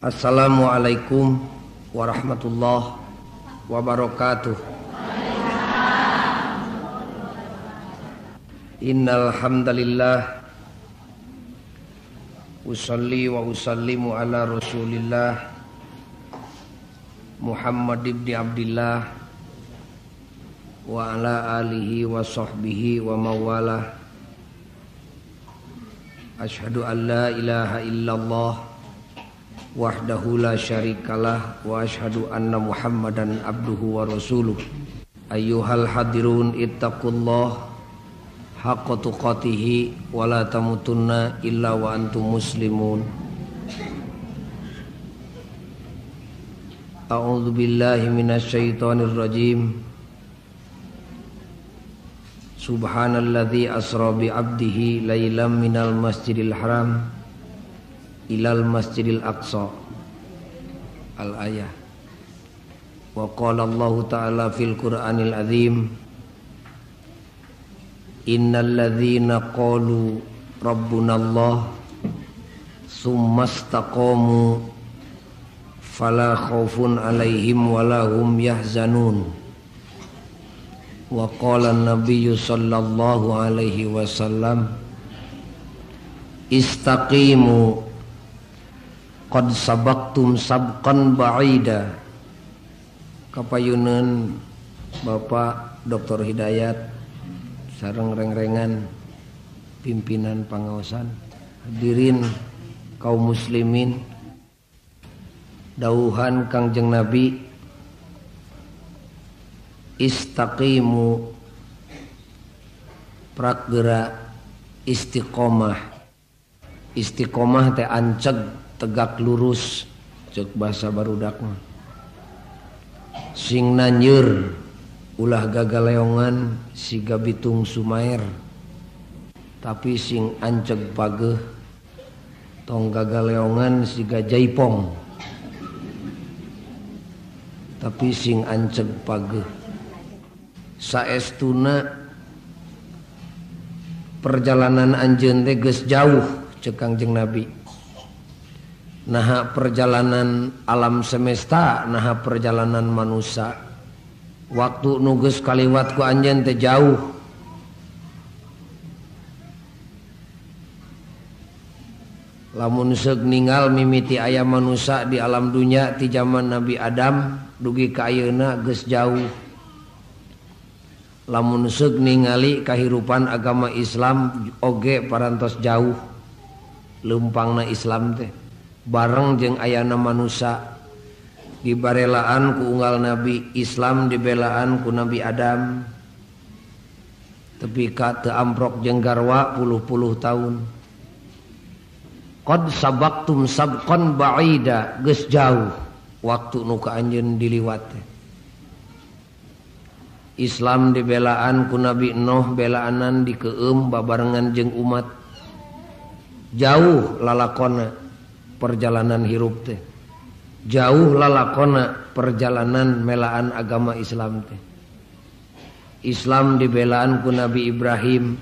Assalamualaikum warahmatullahi wabarakatuh. Innal hamdalillah usalli wa usallimu ala Rasulillah Muhammad ibn Abdillah wa ala alihi wa sahbihi wa mawalah. Asyhadu an la ilaha illallah wahdahu la syarikalah wa asyhadu anna Muhammadan abduhu wa rasuluh. Ayyuhal hadirun ittaqullah haqqa tuqatihi wa la tamutunna illa wa antum muslimun. A'udzu billahi minasyaitonir rajim. Subhanalladzi asra bi 'abdihi lailan minal masjidil haram ilal masjidil aqsa. Al-ayah. Wa qala Allah ta'ala fil Qur'anil azim, innal ladzina qalu rabbunallah tsumma istaqamu fala khaufun 'alaihim wala hum yahzanun. Wa qala an-nabiyyu sallallahu alaihi wasallam, istaqimu qad sabaqtum sabqan ba'ida. Kapayuneun Bapak Dr. Hidayat sareng rengrengan pimpinan pangaosan, hadirin kaum muslimin, dauhan Kangjeng Nabi, istaqimu prakgera istiqomah. Istiqomah teh anceg, tegak lurus, cek bahasa barudak mah. Sing nanjeur ulah gagaleongan siga bitung sumaer, tapi sing anceg pageuh tong gagaleongan siga jaipong, tapi sing anceg pageuh. Saestuna perjalanan anjeun teh geus jauh cek Kangjeng Nabi. Naha perjalanan alam semesta, naha perjalanan manusia. Waktu nu geus kaliwat ku anjeun teh jauh. Lamun seug ninggal mimiti aya manusia di alam dunya ti zaman Nabi Adam dugi ka ayeuna geus jauh. Lamun seug ningali kahirupan agama Islam oge parantos jauh. Leumpangna Islam teh bareng jeung ayana manusia, dibarelaan ku unggal Nabi Islam, dibelaan ku Nabi Adam, tepi ka teu amprok jeung garwa puluh-puluh tahun. Qad sabaqtum sabqan ba'ida, geus jauh waktu nu ka anjeun diliwat. Islam dibelaan ku Nabi Nuh, belaanan dikeum babarengan jeung umat. Jauh lalakona perjalanan hirup teh, jauh lalakona perjalanan melaan agama Islam teh. Islam dibelaan ku Nabi Ibrahim,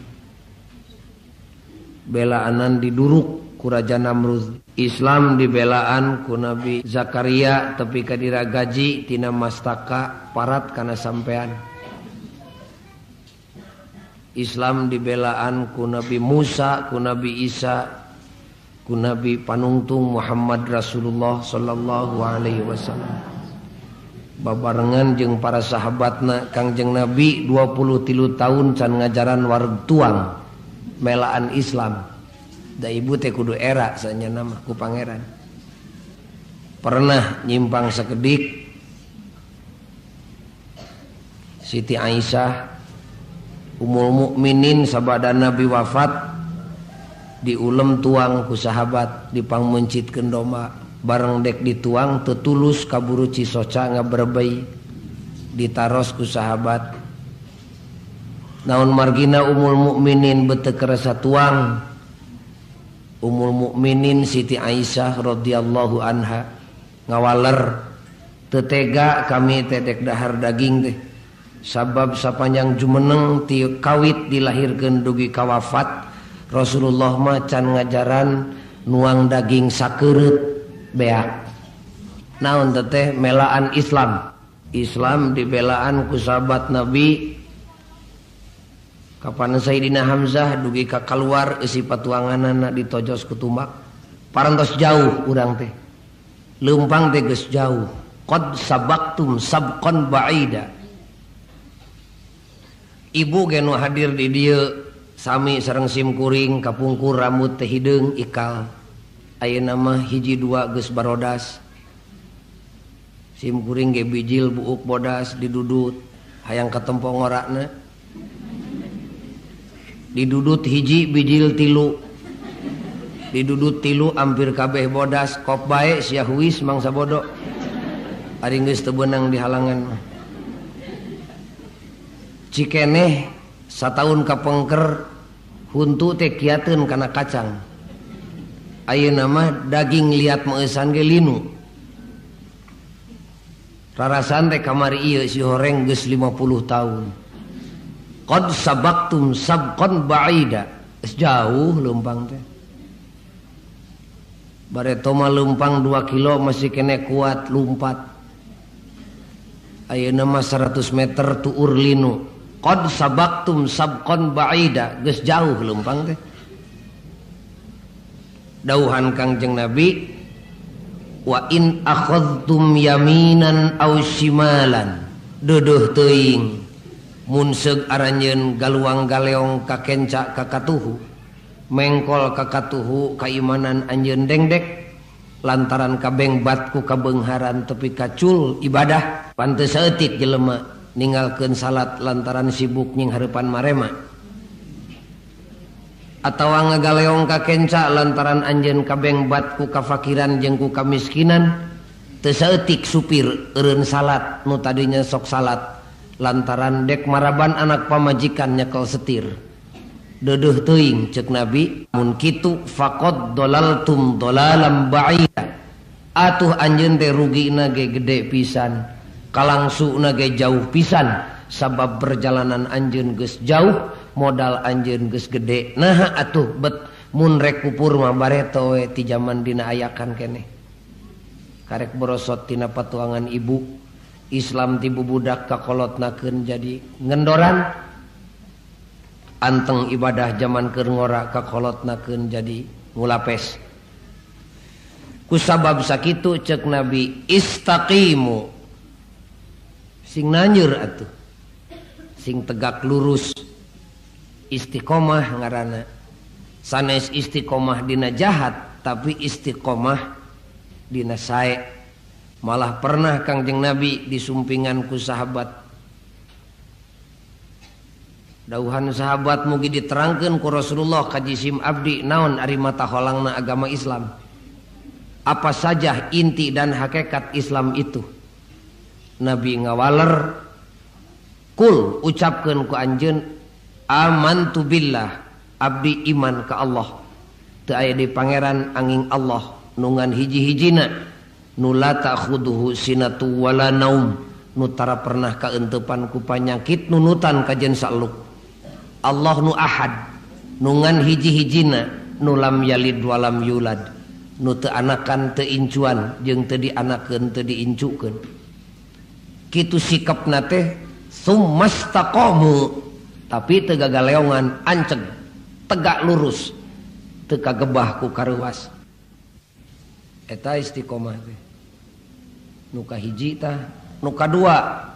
belaanan diduruk ku Raja Namrud. Islam dibelaan ku Nabi Zakaria, tepi ka diragaji tina mastaka parat kana sampean. Islam dibelaan ku Nabi Musa, ku Nabi Isa, ku Nabi Panungtung Muhammad Rasulullah sallallahu alaihi wasallam. Babarengan jeung para sahabatna Kangjeng Nabi 23 tahun can ngajaran wareg tuang melaan Islam. Da ibu teh kudu era sanyana mah ku pangeran. Pernah nyimpang sakedik Siti Aisyah Ummul Mukminin sabada Nabi wafat diulem tuang ku sahabat, dipangmencitkeun domba, bareng dek dituang teu tulus kaburu cisoca ngaberebei, ditaros ku sahabat. Naon margina Ummul Mukminin beuteung kerasa tuang? Ummul Mukminin Siti Aisyah radhiyallahu anha ngawaler, teu tega kami teh dek dahar daging teh, sabab sapanjang jumeneng ti kawit dilahirkeun dugi ka wafat Rasulullah mah can ngajaran nuang daging sakeureut beak. Naon teteh melaan Islam. Islam dibelaan ku sahabat Nabi. Kapan Sayyidina Hamzah dugi ka kaluar eusi patuanganana ditojos ku tumbak. Parantos jauh urang teh. Leumpang teh geus jauh. Qad sabaqtum sabqan ba'ida. Ibu ge nu hadir di dieu sami sareng sim kuring kapungkur rambut teh hideung ikal. Ayeuna mah hiji dua geus barodas. Sim kuring ge bijil buuk bodas didudut hayang katempo ngorakna. Didudut hiji bijil tilu. Didudut tilu hampir kabeh bodas kop bae sia huis mangsa bodo. Ari geus teu beunang di halangan mah. Cikeneh sataun kapengker huntu teh kiateun kana kacang. Ayeuna mah daging liat meueusan ge linu. Rarasan teh kamari ieu si horeng geus 50 tahun. Qad sabaqtum sabqan ba'ida. Geus jauh leumpang teh. Bareto mah leumpang 2 kilo masih kene kuat lumpat. Ayeuna mah 100 meter tuur linu. Qad sabaqtum sabqan ba'ida, geus jauh leumpang teh. Dauhan Kangjeng Nabi, wa in akhadhtum yaminan aw shimalan, deudeuh teuing mun seug aranjeun galuang galeong ka kenca ka katuhu, mengkol ka katuhu kaimanan anjeun dengdek lantaran kabengbat ku kabeungharan tepi kacul ibadah. Pantes saeutik jelema ninggalkeun salat lantaran sibuk nying hareupan marema, atawa ngagaleong ka kenca lantaran anjeun kabengbat ku kafakiran jeung ku kamiskinan. Teu saeutik supir eureun salat nu tadinya sok salat lantaran dek maraban anak pamajikan nyekel setir. Deudeuh teuing ceuk Nabi, mun kitu faqad dolaltum dolalam ba'ida. Atuh anjeun teh rugina ge gede pisan, kalangsuna ge jauh pisan, sabab perjalanan anjeun geus jauh, modal anjeun geus gede. Nah atuh bet mun rek kupur mah bareto we ti jaman dina ayakan keneh. Karek borosot tina patuangan ibu, Islam ti bubudak kakolotnakeun jadi ngendoran. Anteng ibadah jaman keur ngora kakolotnakeun jadi ngulapes. Kusabab sakitu ceuk Nabi, istaqimu, sing nanjur atuh, sing tegak lurus. Istiqomah ngaranna. Sanes istiqomah dina jahat, tapi istiqomah dina sae. Malah pernah Kangjeng Nabi disumpingan ku sahabat. Dauhan sahabat mugi diterangkeun ku Rasulullah ka jisim abdi naon ari mata holangna agama Islam. Apa saja inti dan hakikat Islam itu. Nabi ngawaler, kul ucapkeun ku anjeun, amantu billah, abdi iman ka Allah. Teu aya di pangeran angin Allah nungan hiji-hijina, nu la ta'khuduhu sinatu wala naum, nu tara pernah kaentepan ku panyakit nunutan ka jeung saluk. Allah nu ahad, nungan hiji-hijina, nu lam yalid walam yulad, nu teu anakan teu incuan jeung teu dianakeun teu diincukeun. Kitu sikapna teh summastaqamu, tapi teu gagaleongan, anceg, tegak lurus, teu kagebah ku kareuwas. Eta istiqomah teh. Nu kahiji tah, nu kadua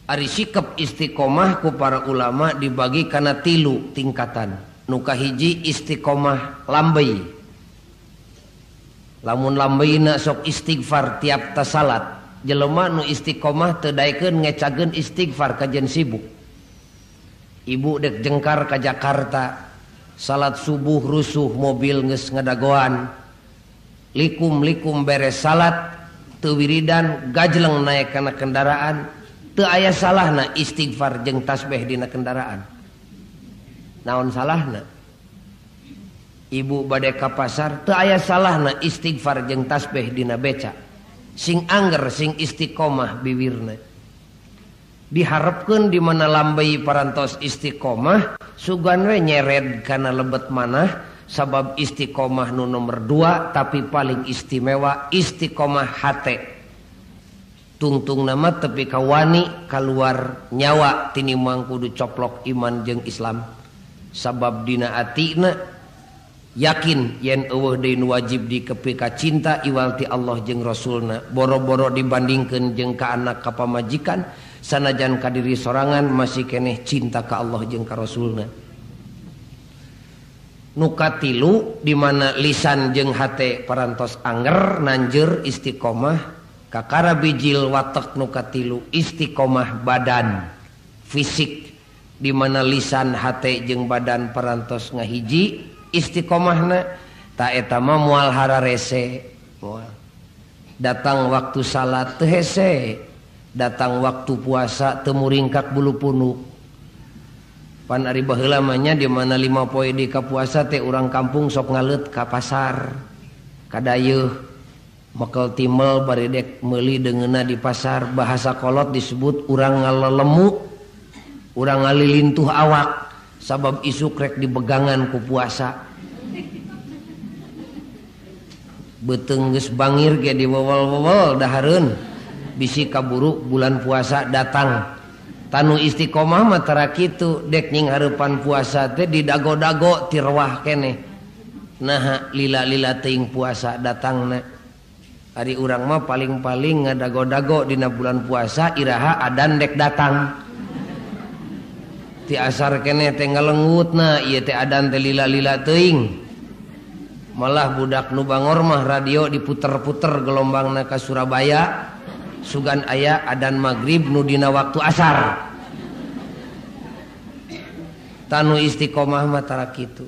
ari sikap istiqomah ku para ulama dibagi kana tilu tingkatan. Nu kahiji istiqomah lambey. Lamun lambeina sok istighfar tiap tasalat. Jelema nu istiqomah teu daekeun ngecageun istighfar kajen sibuk. Ibu dek jengkar ka Jakarta, salat subuh rusuh mobil geus ngadagoan. Likum-likum beres salat, teu wiridan gajleng naik kana kendaraan. Teu aya salahna istighfar jeung tasbih dina kendaraan. Naon salahna? Ibu bade ka pasar, teu aya salahna istighfar jeung tasbih dina beca. Sing angger sing istiqomah biwirna. Diharapkeun di mana lambey parantos istiqomah, sugan we nyered kana lebet manah, Sabab istiqomah nu nomor 2 tapi paling istimewa istiqomah hate. Tungtung nama tepi kawani kaluar nyawa tinimang kudu coplok iman jeung Islam. Sabab dina atina yakin yen eueuh deui nu wajib dikepika cinta iwal ti Allah jeung Rasulna. Boro-boro dibandingkeun jeung ka anak ka pamajikan sanajan ka diri sorangan masih keneh cinta ka Allah jeung ka Rasulna. Nu katilu di mana lisan jeung hate parantos anger nanjeur istiqomah kakara bijil watek nu katilu istiqomah badan fisik di mana lisan hate jeung badan parantos ngahiji istiqomahna ta eta mah moal hararese moal. Datang waktu salat teu hese, datang waktu puasa teu muringkak bulu punuk. Pan ari baheula mah nya di mana 5 poe di ka puasa teh urang kampung sok ngaleut ka pasar ka dayeuh mekel timel bari dek meuli deungeunna di pasar. Bahasa kolot disebut urang ngalelemu, urang ngalilintuh awak sabab isuk rek dibegangan ku puasa. Beuteung geus bangir ge diwewel-wewel dahareun bisi kaburu bulan puasa datang. Tanu istiqomah mah tara kitu dek nying hareupan puasa teh didago-dago tirwah keneh. Naha lila-lila teuing puasa datangna. Ari urang mah paling-paling ngadago-dago dina bulan puasa iraha adan dek datang. Ti asar keneh teh ngalengutna ieu teh adan teh lila-lila teuing. Malah budak nu bangor mah radio diputer-puter gelombangna ka Surabaya. Sugan aya adan maghrib nu dina waktu asar. Tanu istiqomah mah tara kitu.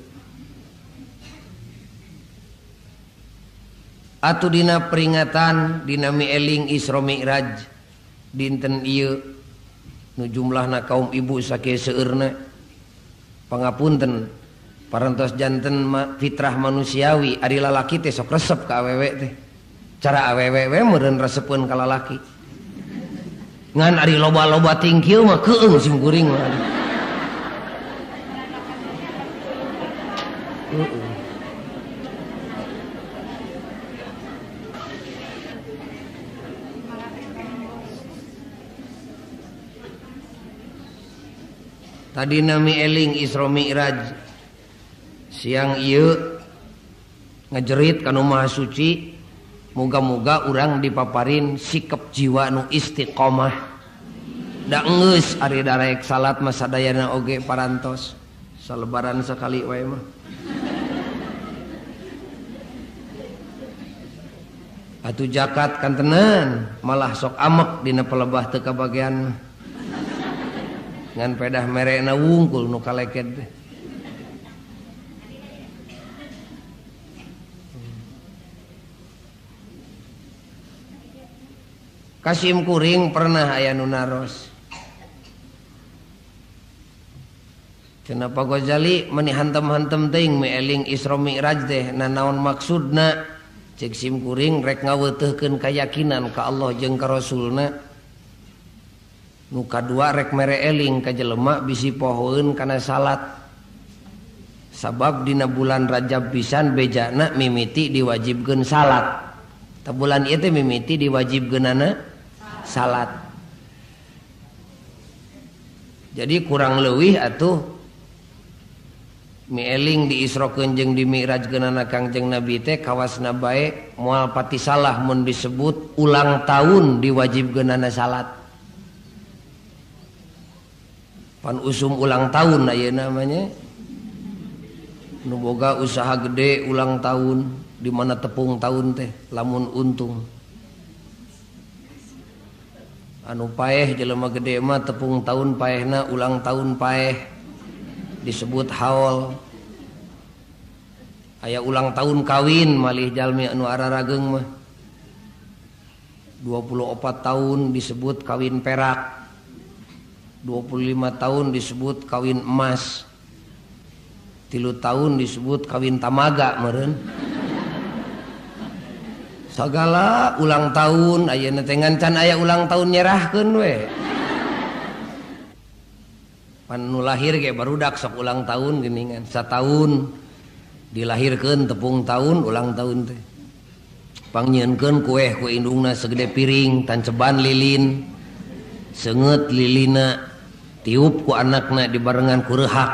Atuh dina peringatan dina mieling Isra Mi'raj dinten ieu nu jumlahna kaum ibu sakieu seueurna. Pangapunten parantos janten fitrah manusiawi ari lalaki teh sok resep ka awewe teh. Cara awewe we meureun resepeun ka lalaki. Ngan ari loba-loba tingkil mah keung sim kuring mah. Tadi nami eling Isra Mi'raj siang ieu ngajerit ka nu Maha Suci. Moga-moga urang dipaparin sikap jiwa nu istiqomah. Da geus ari darek salat mah sadayana oge parantos. Salebaran sekali wae mah. Atuh zakat kantenan malah sok amek dina pelebah teu kabagean mah. Ngan pedah merena wungkul nu kaleked teh. Kasim kuring pernah aya nu naros. Kenapa Ghazali meni hantem-hantem teuing mieling Isra Mi'raj teh nanaon maksudna? Cek sim kuring rek ngaweuteurkeun kayakinan ka Allah jeung ka Rasulna. Nu kadua rek mere eling ka jelema bisi pohoeun kana salat. Sabab dina bulan Rajab pisan bejana mimiti diwajibkeun salat. Ta bulan ieu teh mimiti diwajibkeunana salat. Jadi kurang leuwih atuh mieling diisrokeun jeung dimi'rajkeunana Kangjeng Nabi teh kawasna bae moal pati salah mun disebut ulang tahun diwajibkeunana salat. Pan usum ulang tahun ayeuna namanya. Nu boga usaha gede ulang tahun di mana tepung tahun teh lamun untung. Anu paeh jelema gede mah tepung tahun paehna ulang tahun paeh disebut haul. Aya ulang tahun kawin malih jalmi anu ararageung mah 24 tahun disebut kawin perak, 25 tahun disebut kawin emas, 3 tahun disebut kawin tamaga meureun. Sagala ulang tahun ayeuna teh ngan can aya ulang tahun nyerahkeun we. Pan nu lahir ge barudak sok ulang tahun geuningan sataun. Dilahirkeun tepung tahun ulang tahun teh. Pangnyieunkeun kueh ku indungna segede piring, tanceban lilin. Seungeut lilina tiup ku anakna dibarengan ku reuhak.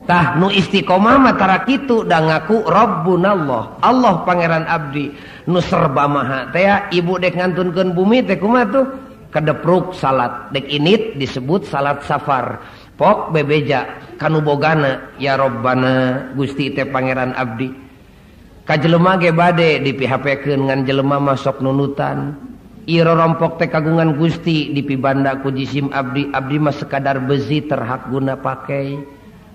Tah nu istiqomah mah tara kitu da ngaku Rabbunallah, Allah pangeran abdi nu serba maha teh ibu dek ngantunkeun bumi teh kumaha tuh kadepruk salat dek init disebut salat safar pok bebeja kanu bogana ya Rabbana Gusti teh pangeran abdi ka jelema ge bade di PHP-keun ngan jelema mah sok nunutan ieu rorompok teh kagungan Gusti dipibanda ku jisim abdi abdi mah sekadar besi terhak guna pakai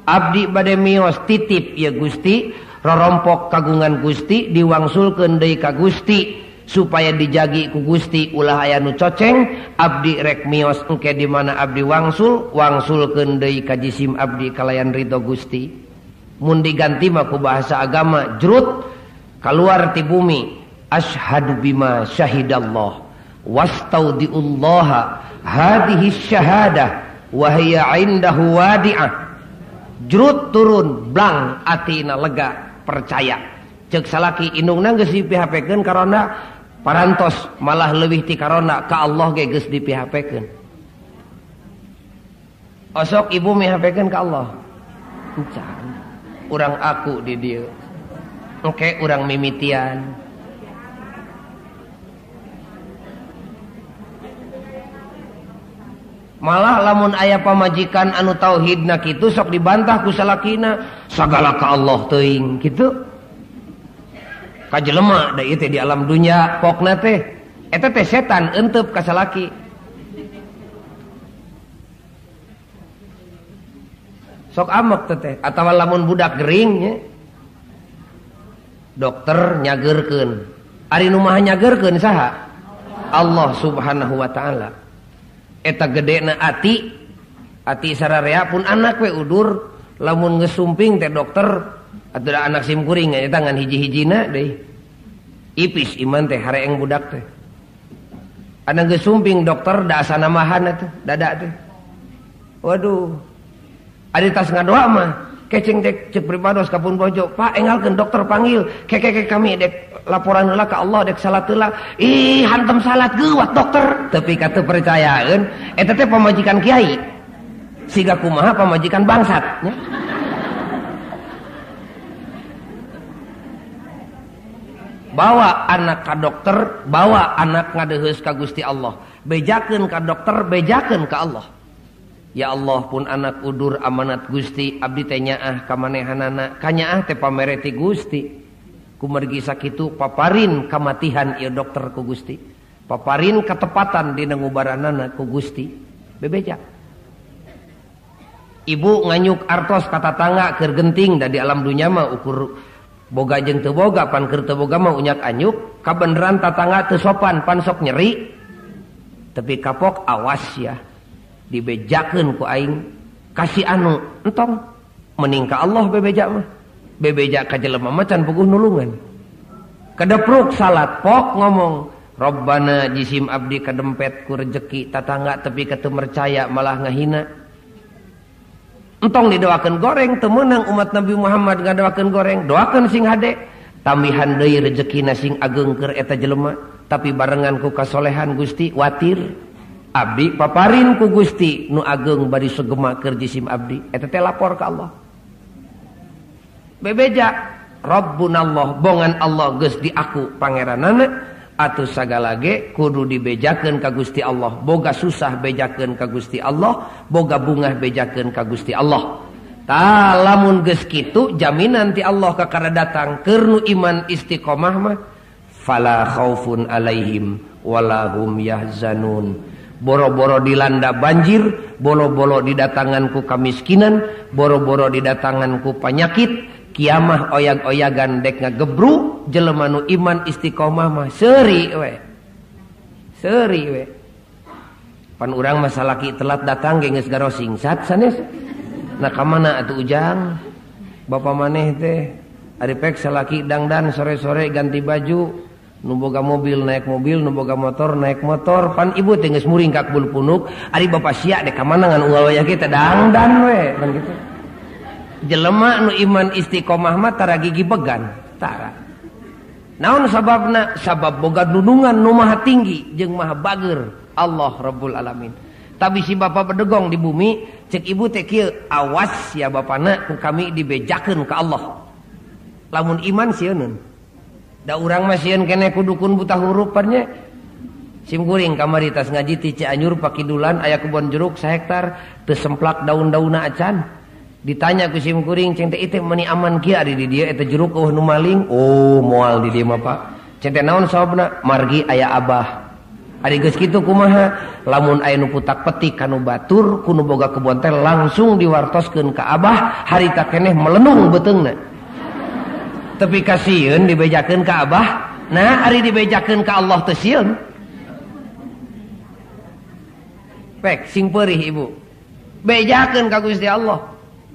abdi bade mios titip ya Gusti rorompok kagungan Gusti diwangsulkeun deui ka Gusti supaya dijagi ku Gusti ulah aya nu coceng abdi rek mios engke di mana abdi wangsul wangsulkeun deui ka jisim abdi kalayan ridho Gusti mun diganti mah ku bahasa agama jrut kaluar ti bumi asyhadu bima syahidallah wastaudiullaha hadhihi syahadah wa hiya indahu wadi'ah jrut turun blang atina lega percaya cek salaki indungna geus di PHP-keun karona parantos malah leuwih ti karona ka Allah ge geus di PHP-keun osok ibu mi HP-keun ka Allah encan urang aku di dieu engke urang mimitian malah lamun aya pamajikan anu tauhidna kitu sok dibantah ku salakina sagala ka Allah teuing kitu ka jelema da ieu teh di alam dunya pokna teh eta teh setan enteup ka salaki sok amek teh atawa lamun budak gering nya dokter nyageurkeun ari nu maha nyageurkeun saha Allah subhanahu wa ta'ala eta gedena ati ati sararea pun anak we udur lamun geus sumping teh dokter atuh da anak sim kuring eta ngan hiji-hijina deui ipis iman teh hareeng budak teh anak geus sumping dokter da asa namahan atuh dada teh waduh ari tas ngadoa mah keceng teh cek pribados ka pun bojo pak enggalkeun dokter panggil kekeke kami dek laporan heula ka Allah dek salat heula ih hantem salat geuwat dokter tapi ka teu percayaeun eta teh pamajikan kiai siga kumaha pamajikan bangsat nya bawa anak ka dokter bawa anak ngadeheus ka Gusti Allah bejakeun ka dokter bejakeun ka Allah ya Allah pun anak udur amanat Gusti abdi teh nyaah ka manehanana kanyaah teh pamere ti Gusti kumargi sakitu paparin kamatihan ieu dokter ku Gusti paparin ketepatan dina ngubaranana ku Gusti bebeja ibu nganyuk artos ka tatangga keur genting da di alam dunya mah ukur boga jeung teu boga pan keur teu boga mah unyak anyuk kabeneran tatangga teu sopan pan sok nyeri tapi kapok awas ya dibejakeun ku aing kasih anu entong mending ka Allah bebeja mah bebeja ka jelema mah can puguh nulungan kadepruk salat pok ngomong Rabbana jisim abdi kadempet ku rejeki tatangga tepi ka teu percaya malah ngahina entong didoakeun goreng teu meunang umat Nabi Muhammad ngadoakeun goreng doakeun sing hade tambihan deui rejekina sing ageng keur eta jelema tapi barengan ku kasolehan Gusti watir abdi paparin ku Gusti nu ageng bari sugema keur jisim abdi eta teh lapor ka Allah bebeja Rabbunallah bongan Allah geus diaku pangeranana atuh sagala ge kudu dibejakeun ka Gusti Allah boga susah bejakeun ka Gusti Allah boga bungah bejakeun ka Gusti Allah tah lamun geus kitu jaminan ti Allah kakara datang keur nu iman istiqomah mah fala khaufun alaihim wala hum yahzanun boro-boro dilanda banjir boro-boro didatangan ku kamiskinan boro-boro didatangan ku panyakit kiamah oyag-oyagan dek ngagebru jelema nu iman istiqomah mah seuri we seuri we pan urang mah salaki telat datang ge geus garosing sat sanes nah ka mana atuh ujang bapa maneh teh ari pek salaki dangdan sore-sore ganti baju Nu boga mobil naik mobil, nu boga motor naik motor. Pan ibu teh geus muringkak bulu punuk, ari bapak sia dek ka mana ngan unggal wayah kita dangdan we pan kitu. Jelema nu iman istiqomah mah tara gigi began, tara. Naon sababna? Sabab boga dunungan nu maha tinggi jeung maha bager, Allah Rabbul Alamin. Tapi si bapak bedegong di bumi, cek ibu teh kieu, awas ya bapana ku kami dibejakeun ka Allah. Lamun iman sieun. Da urang mah sieun keneh ku dukun buta huruf nya. Sim kuring kamari tas ngaji ti Cianjur pakidulan aya kebon jeruk sahektar teu semplak daun-daunna acan. Ditanya ku sim kuring ceng teh ieu meuni aman kieu ari di dieu eta jeruk eueuh nu maling. Oh, moal di dieu mah Pak. Ceng teh naon sababna? Margi aya abah. Ari geus kitu kumaha? Lamun aya nu putak petik kanu batur ku nu boga kebon teh langsung diwartoskeun ka abah, harita keneh melenung beuteungna. Tapi kasieun dibejakeun ka abah, nah ari dibejakeun ka Allah teu sieun. Pek sing peurih ibu. Bejakeun ka Gusti Allah.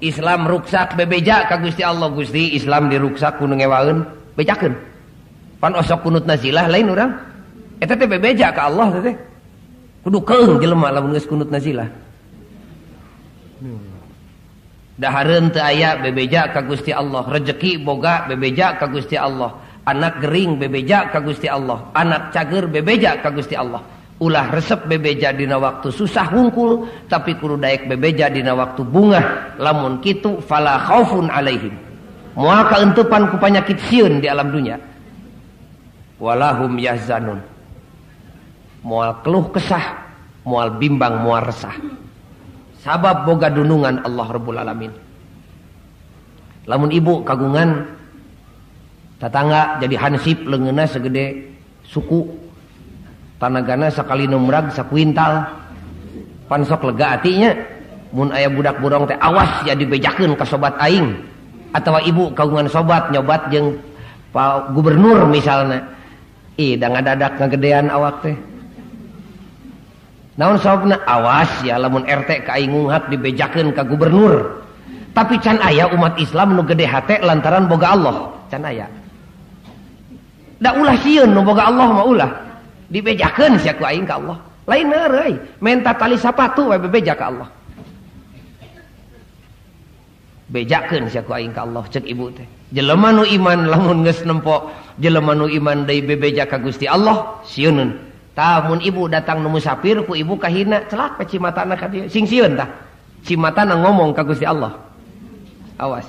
Islam ruksak bebeja ka Gusti Allah. Gusti Islam diruksak ku nu ngewaeun, bejakeun. Pan osok kunut nazilah lain urang. Eta teh bebeja ka Allah teh. Kudu keung jelema lamun geus kunut nazilah. Dahareun teu aya bebeja ka Gusti Allah, rejeki boga bebeja ka Gusti Allah, anak gering bebeja ka Gusti Allah, anak cager bebeja ka Gusti Allah. Ulah resep bebeja dina waktu susah hungkul, tapi kudu daek bebeja dina waktu bungah. Lamun kitu fala khaufun alaihim. Moal kaentepan ku panyakit sieun di alam dunya. Walahum yahzanun. Moal keluh kesah, moal bimbang, moal resah. Sabab boga dunungan Allah Rabbul Alamin. Lamun ibu kagungan tatangga jadi hansip leungeunna segede suku, tanagana sakali numrag sakuintal, pan sok lega atinya. Mun aya budak burong teh awas ya dibejakeun ka sobat aing, atawa ibu kagungan sobat nyobat jeung pak gubernur misalna, ih da ngadadak ngagedean awak teh. Naon sababna? Awas ya lamun RT ka aing ngunghak dibejakeun ka gubernur. Tapi can aya umat Islam nu gede hate lantaran boga Allah, can aya. Da ulah sieun nu boga Allah mah ulah. Dibejakeun sia ku aing ka Allah. Lain euy, menta tali sapatu we bebeja ka Allah. Bejakeun sia ku aing ka Allah cek ibu teh. Jelema nu iman lamun geus nempo, jelema nu iman deui bebeja ka Gusti Allah, sieuneun. Tah mun ibu datang nu musafir ku ibu kahina celak cimatana ka dieu sing sieun tah. Cimatana ngomong ka Gusti Allah. Awas.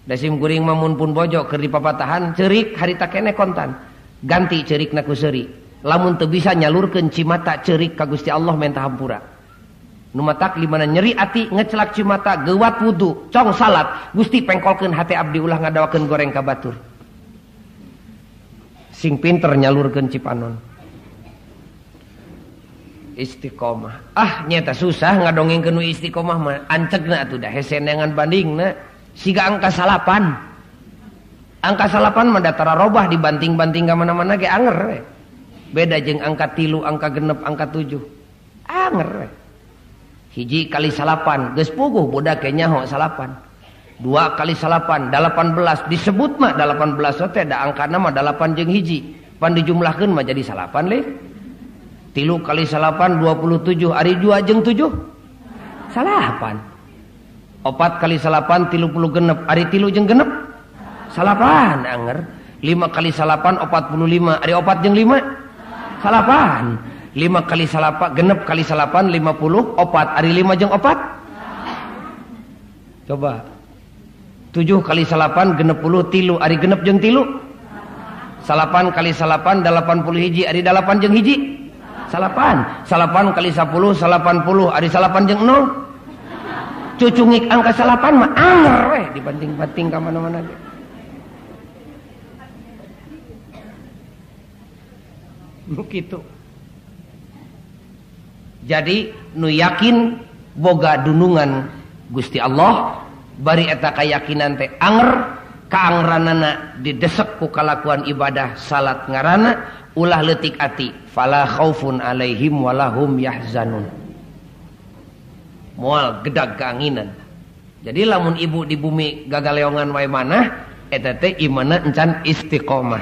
Da sim kuring mah mun pun bojo keur dipapatahan ceurik harita keneh kontan. Ganti ceurikna ku seuri. Lamun teu bisa nyalurkeun cimata ceurik ka Gusti Allah menta hampura. Nu matak di mana nyeri ati ngecelak cimata geuwat wudu, cong salat, Gusti pengkolkeun hate abdi ulah ngadawakeun goreng ka batur. Sing pinter nyalurkeun cipanon. Istiqomah. Ah nyata susah ngadongengkeun nu istiqomah mah ancegna atuh da hese neangan bandingna siga angka salapan. Angka salapan mah datara robah dibanting-banting ka mana-mana ge anger we. Beda jeung angka 3, angka 6, angka 7. Anger we. Hiji kali salapan geus puguh budak ge nyaho salapan. 2 kali salapan 18 disebut mah 18 teh da angkana mah 8 jeung hiji pan dijumlahkeun mah jadi salapan leh. 3 kali salapan 27 ari 2 jeung 7 salapan. 4 kali salapan 36 ari 3 jeung 6 salapan anger. 5 kali salapan 45 ari 4 jeung 5 salapan. 5 kali salapan 6 kali salapan 54 ari 5 jeung 4. Coba 7 kali salapan 63 ari 6 jeung 3. 8 kali salapan 81 ari 8 jeung hiji. Salapan. 8 kali 10 80 ari 8 jeung 0. Cucungik angka salapan mah anger weh dibanting-banting ka mana-mana ge. Nu kitu. Jadi nu yakin boga dunungan Gusti Allah bari eta kayakinan teh anger, kaangranana didesek ku kalakuan ibadah salat ngarana ulah leutik ati, fala khaufun alaihim walahum yahzanun. Moal gedag keanginan. Jadi lamun ibu di bumi gagaleongan wae manah, Eta teh imanna encan istiqomah.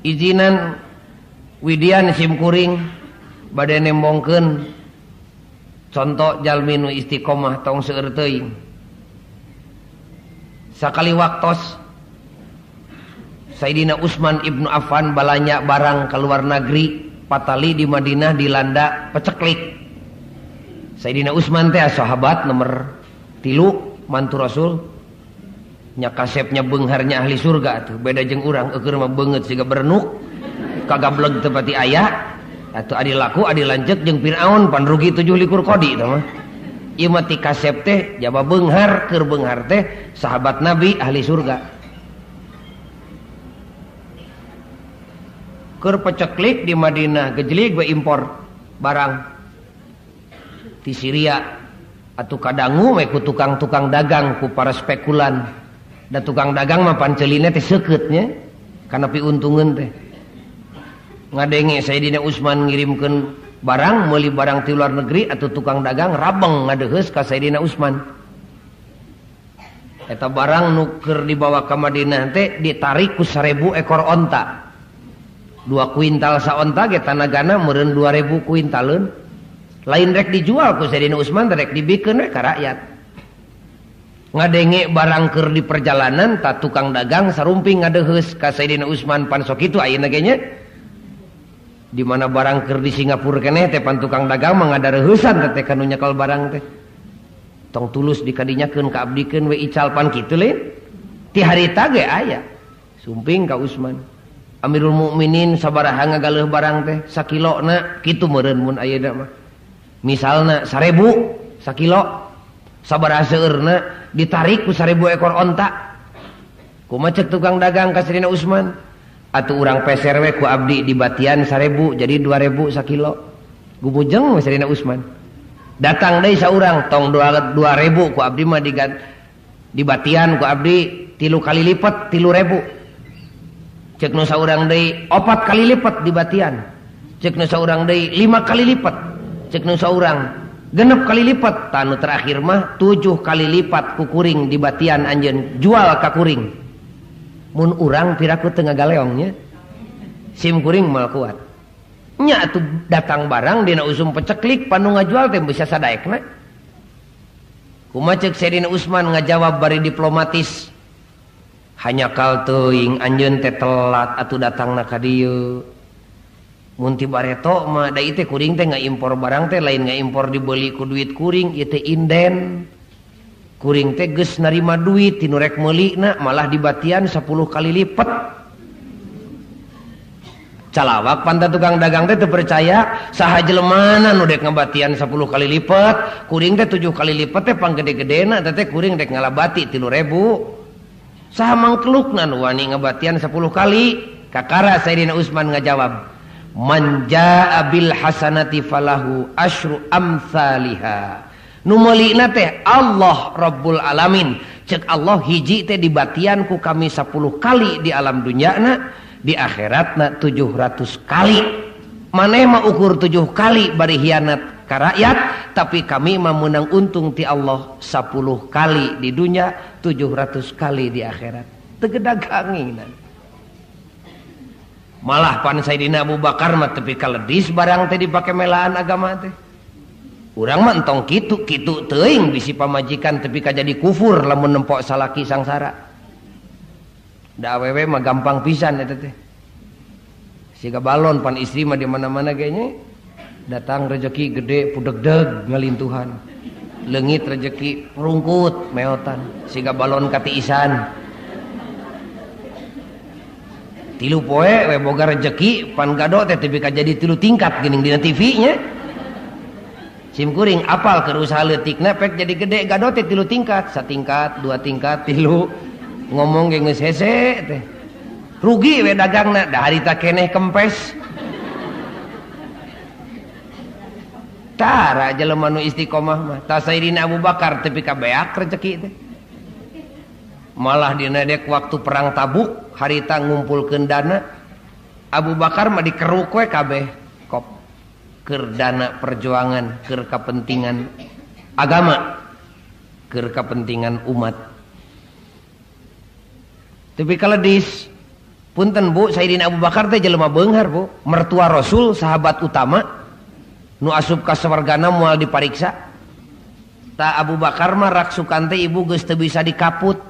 Izinan widian simkuring bade nembongkeun contoh jalmi nu istiqomah tong seueur teuing. Sakali waktos Sayyidina Utsman ibnu Affan balanya barang ke luar negeri, patali di Madinah dilanda peceklik. Sayyidina Utsman teh sahabat nomor 3 mantu Rasul, nya kasepnya beungharnya ahli surga tuh, beda jeung urang eueur mah beungeut siga berenuk, kagableg teu pati aya, atuh adi laku adi lanceuk jeung Firaun pan rugi 27 kodi tah mah. Ieu mah ti kasep teh jaba beunghar, keur beunghar teh sahabat Nabi ahli surga. Keur peceklik di Madinah gejlig we impor barang ti Syria atuh kadangu we ku tukang-tukang dagang ku para spekulan. Da tukang dagang mah panceline teh seukeut nya kana piuntungeun teh. Ngadenge Sayyidina Utsman ngirimkeun barang meuli barang ti luar negeri atuh tukang dagang rabeng ngadeheus ka Sayyidina Utsman. Eta barang nu keur dibawa ka Madinah teh ditarik ku 1000 ekor onta. 2 kuintal saonta ge tanagana meureun 2000 kuintaleun. Lain rek dijual ku Sayyidina Utsman rek dibikeun we ka rakyat. Ngadenge barang keur di perjalanan ta tukang dagang sarumping ngadeheus ka Sayyidina Utsman pan sok kitu ayeuna ge nya. Di mana barang keur di Singapura keneh teh pan tukang dagang mah ngadareuheusan teh kanu nyekel barang teh. Tong tulus dikadinyakeun ka abdikeun we ical pan kitu lain. Ti harita ge aya. Sumping ka Utsman. Amirul Mukminin sabaraha ngagaleuh barang teh sakilona kitu meureun mun ayeuna mah. Misalna 1000 sakilo sabaraha seueurna ditarik ku 1000 ekor onta. Kumaha cek tukang dagang ka Sayyidina Utsman? Atuh urang peser we ku abdi dibatian 1000 jadi 2000 sakilo. Gumujeng we Sayyidina Utsman. Datang deui saurang tong 2000 ku abdi mah dibatian ku abdi 3 kali lipat 3000. Cek nu saurang deui 4 kali lipat dibatian. Cek nu saurang deui 5 kali lipat. Cek nu saurang 6 kali lipat. Tanu terakhir mah 7 kali lipat ku kuring dibatian anjeun jual ka kuring. Mun urang piraku teu ngagaleong nya. Sim kuring moal kuat. Nya atuh datang barang dina usum peceklik panu ngajual teh bisa sadaekna. Kumaha cek Sayyidina Utsman ngajawab bari diplomatis. Hanya kal teuing anjeun teh telat atuh datangna ka dieu. Mun ti bareto mah da ieu teh kuring teh ngaimpor barang teh lain ngaimpor dibeli ku duit kuring, ieu teh inden. Kuring teh geus narima duit ti nu rek meulina malah dibatian 10 kali lipat. Calawak panta tukang dagang teh teu percaya saha jelemana nu dek ngabatian 10 kali lipat, kuring teh 7 kali lipat teh panggede-gedena teh kuring dek ngalabati 3000. Saha mangkelukna nu wani ngabatian 10 kali? Kakara Sayyidina Utsman ngajawab, man jaa bil hasanati falahu asyru amsalihha. Nu meulina teh Allah Rabbul Alamin. Cek Allah hiji teh dibatian ku kami 10 kali di alam dunyana, di akhiratna 700 kali. Maneh mah ukur 7 kali bari hianat ka rakyat, tapi kami mah meunang untung ti Allah 10 kali di dunia, 700 kali di akhirat. Teu gedaganginan. Malah pan Sayyidina Abu Bakar mah tepi kaledis barang teh dipake melaan agama teh. Urang mah entong kitu, kitu teuing bisi pamajikan tepi ka jadi kufur lamun nempok salaki sangsara. Da awewe mah gampang pisan eta teh. Siga balon pan istri mah di mana-mana ge nya. Datang rezeki gede pudegdeg ngalintuhan. Leungit rezeki rungkut meotan siga balon katiisan. 3 poe we boga rezeki pan gado teh tepi ka jadi 3 tingkat geuning dina TV nya. Sim kuring apal keur usaha leutikna pek jadi gede gado teh 3 tingkat, 1 tingkat, 2 tingkat, 3. Ngomong ge geus hese teh. Rugi we dagangna da harita keneh kempes. Tara jelema nu istiqomah mah. Ta Sayyidina Abu Bakar tepi ka beak rezeki teh. Malah dina dek waktu perang Tabuk harita ngumpulkeun dana Abu Bakar mah dikeruk we kabeh kop keur dana perjuangan keur kepentingan agama. Keur kapentingan umat. Tapi kalau dis punten Bu, Sayyidina Abu Bakar teh jelema beunghar Bu, mertua Rasul, sahabat utama, nu asup ka sawargana moal dipariksa. Ta Abu Bakar mah raksukan teh ibu geus teu bisa dikaput.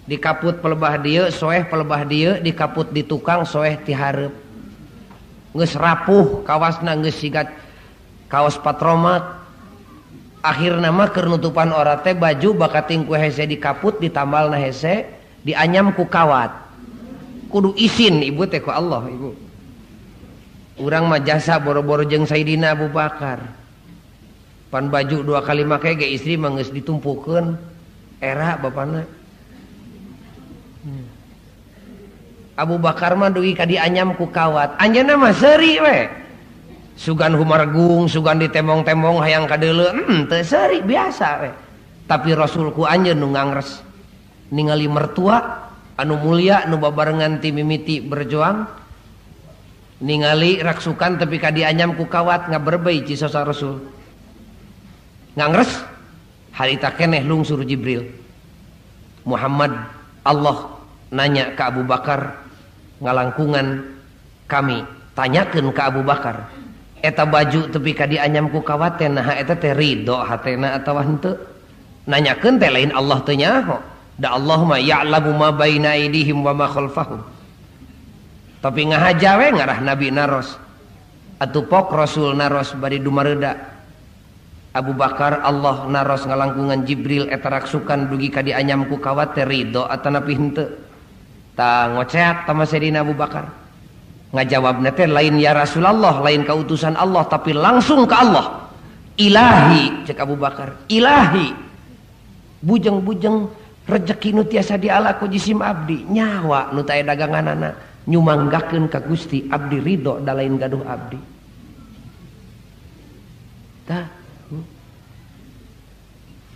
Dikaput pelebah dieu, soeh pelebah dieu, dikaput di tukang soeh ti hareup. Geus rapuh kawasna geus siga kaos patromak. Akhirna mah keur nutupan ora teh baju bakating ku hese dikaput ditambalna hese dianyam ku kawat. Kudu isin ibu teh ku Allah ibu. Urang mah jasa boro-boro jeung Sayyidina Abu Bakar. Pan baju dua kali make ge istri mah geus ditumpukeun era bapana. Abu Bakar mah dugi ka dianyam ku kawat. Anjeunna mah seuri we. Sugan humargung, sugan ditembong-tembong hayang kadeuleu, teu seuri biasa we. Tapi Rasulku anjeun nu ngangres. Ningali mertua anu mulia nu babarengan ti mimiti berjuang, ningali raksukan tepi ka dianyam ku kawat ngaberbei cisosa Rasul. Ngangres harita keneh lungsur Jibril. Muhammad Allah nanya ke Abu Bakar ngalangkungan kami, tanyakeun ka Abu Bakar. Eta baju tepi ka dianyam ku kawat teh naha eta teh ridho hatena atawa henteu. Nanyakeun teh lain Allah teu nyaho. Da Allah mah ya'lamu ma baina aydihim wa ma khalfahum. Tapi ngahaja we ngarah Nabi naros. Atuh pok Rasul naros bari dumareuda. Abu Bakar Allah naros ngalangkungan Jibril eta raksukan dugi ka dianyam ku kawat teh ridho atanapi henteu. Ta ngoceak tama Sayyidina Abu Bakar. Ngajawabna teh lain ya Rasulullah, lain kautusan Allah, tapi langsung ke Allah. Ilahi cek Abu Bakar, ilahi. Bujeng-bujeng rejeki nu tiasa diala ku jisim abdi, nyawa nu teu aya daganganana nyumanggakeun ka Gusti, abdi ridho da lain gaduh abdi. Tah.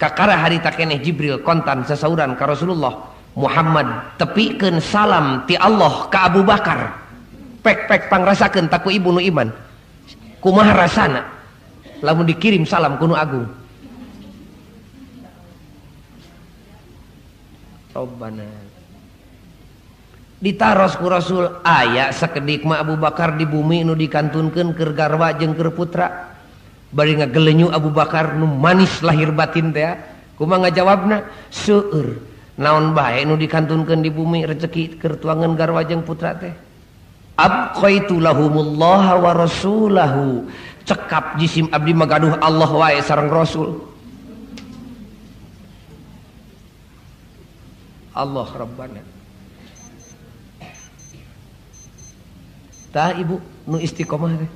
Kakara harita keneh Jibril kontan sasauran ka Rasulullah, Muhammad tepikeun salam ti Allah ka Abu Bakar. Pek-pek pangrasakeun taku ibu nu iman. Kumaha rasana lamun dikirim salam ku nu agung. Rabbana. Ditaros ku Rasul aya sakedik mah Abu Bakar di bumi nu dikantunkeun keur garwa jeung keur putra. Bari ngagelenyu Abu Bakar nu manis lahir batin teh. Kumaha ngajawabna? Seueur. Naon bae nu dikantunkeun di bumi rezeki keur tuangan garwa jeung putra teh. Abqaitu lahumullaha wa rasulahu. Cekap jisim abdi magaduh Allah wae sareng Rasul. Allah Rabbana. Tah ibu nu istiqomah teh.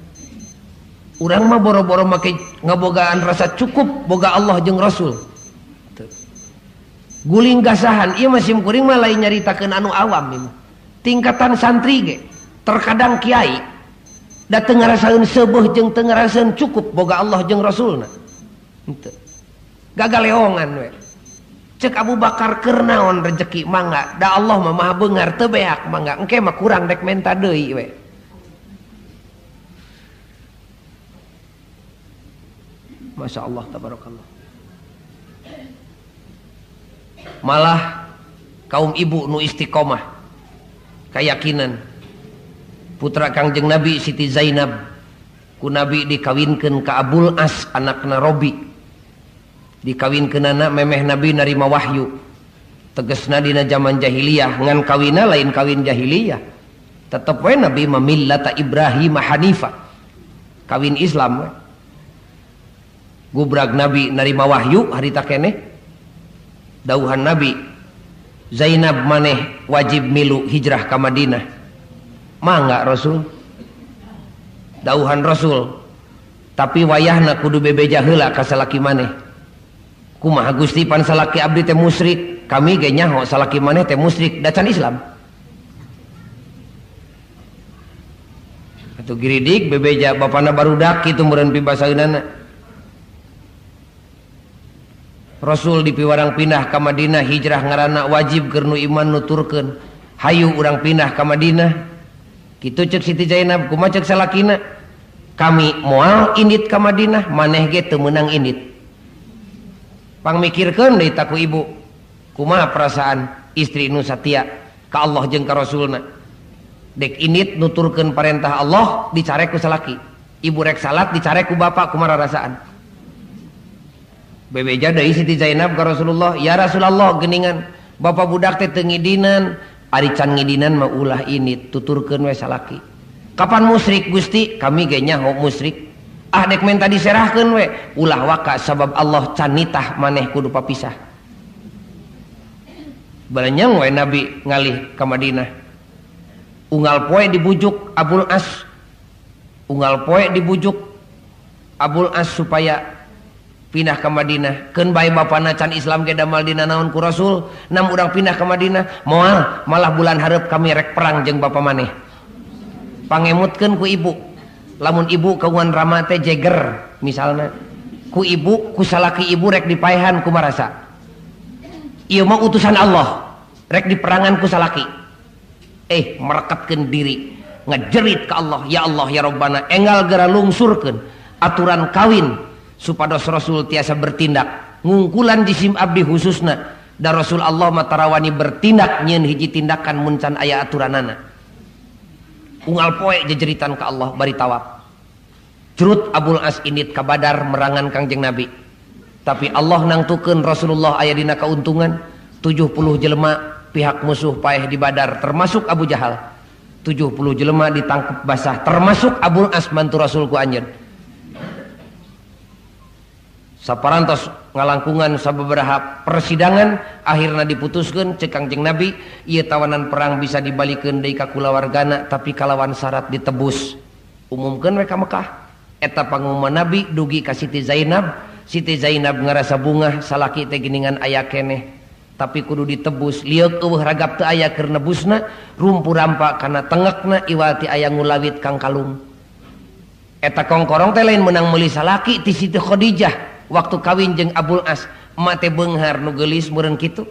Urang mah boro-boro make ngabogaan rasa cukup boga Allah jeung Rasul. Guling gasahan ieu mah sim kuring mah lain nyaritakeun anu awam ieu. Tingkatan santri ge terkadang kiai da teu ngarasaeun seubeuh jeung teu ngarasaeun cukup boga Allah jeung Rasulna. Henteu. Gagaleongan we. Cek Abu Bakar keur naon rejeki mangga, da Allah mah maha beungar teu beak mangga, engke mah kurang dek menta deui we. Masya Allah tabarakallah. Malah kaum ibu nu istiqomah keyakinan putra Kangjeng Nabi Siti Zainab ku Nabi dikawinkeun ka Abul As anakna Robi. Dikawinkeunana memeh Nabi narima wahyu. Tegesna dina zaman jahiliyah ngan kawina lain kawin jahiliyah. Tetep we Nabi mah millata Ibrahim Hanifa. Kawin Islam we. Gubrag Nabi narima wahyu harita keneh. Dauhan Nabi Zainab maneh wajib milu hijrah ka Madinah. Mangga Rasul. Dauhan Rasul. Tapi wayahna kudu bebeja heula ka salaki maneh. Kumaha Gusti pan salaki abdi teh musyrik, kami ge nyaho salaki maneh teh musyrik da can Islam. Atuh giridik bebeja bapana barudak kitu meureun pibasaeunana. Rasul dipiwarang pindah ka Madinah hijrah ngaranna wajib keur nu iman nuturkeun. Hayu urang pindah ka Madinah. Kitu ceuk Siti Zainab, kumaha ceuk salakina? Kami moal indit ka Madinah, maneh ge teu meunang indit. Pangmikirkeun deui ta ku ibu. Kumaha perasaan istri nu satia ka Allah jeung ka Rasulna. Dek init nuturkeun parentah Allah dicarek ku salaki. Ibu rek salat dicarek ku bapak kumaha rasaan. Bebeja deui Siti Zainab ka Rasulullah, "Ya Rasulullah geuningan bapak budak teh teu ngidinan, ari can ngidinan mah ulah init tuturkeun we salaki." Kapan musyrik Gusti? Kami ge nyaho musyrik. Ah dek menta diserahkeun we, ulah waka sabab Allah can nitah maneh kudu papisah. Balenyang we Nabi ngalih ka Madinah. Unggal poe dibujuk Abul As. Unggal poe dibujuk Abul As supaya pindah ke Madinah. Keun bae bapana can Islam ge damal dina naon ku Rasul, nam urang pindah ke Madinah, moal malah bulan hareup kami rek perang jeung bapa maneh. Pangemutkeun ku ibu. Lamun ibu kagungan rama teh jeger misalna. Ku ibu, ku salaki ibu rek dipaehan kumarasa. Ieu mah utusan Allah, rek diperangan ku salaki. Merekatkeun diri, ngejerit ke Allah, ya Allah ya Rabbana, enggal geura lungsurkeun aturan kawin supados Rasul tiasa bertindak. Ngungkulan jisim abdi khususna, da Rasul Allah mah tarawani bertindak nyieun hiji tindakan mun can aya aturanana. Unggal poe jejeritan ka Allah bari tawaf. Curut Abul As indit ka Badar merangan Kangjeng Nabi. Tapi Allah nangtukeun Rasulullah aya dina kauntungan 70 jelema pihak musuh paeh di Badar termasuk Abu Jahal. 70 jelema ditangkap basah termasuk Abul As mantu Rasul ku anjeun. Saparantos ngalangkungan sababaraha persidangan akhirna diputuskeun cek Kangjeng Nabi ieu tawanan perang bisa dibalikeun deui ka kulawargana tapi kalawan syarat ditebus. Umumkeun we ka Mekah. Eta pangumuman Nabi dugi ka Siti Zainab. Siti Zainab ngarasa bungah salaki teh geuningan aya keneh tapi kudu ditebus. Lieuk eueuh ragap teu aya keur nebusna, rumpu rampa kana tengekna iwal ti aya ngulawit kang kalung. Eta kongkorong teh lain meunang meuli salaki ti Siti Khadijah waktu kawin jeung Abul As. Emak teh beunghar nu geulis meureun kitu.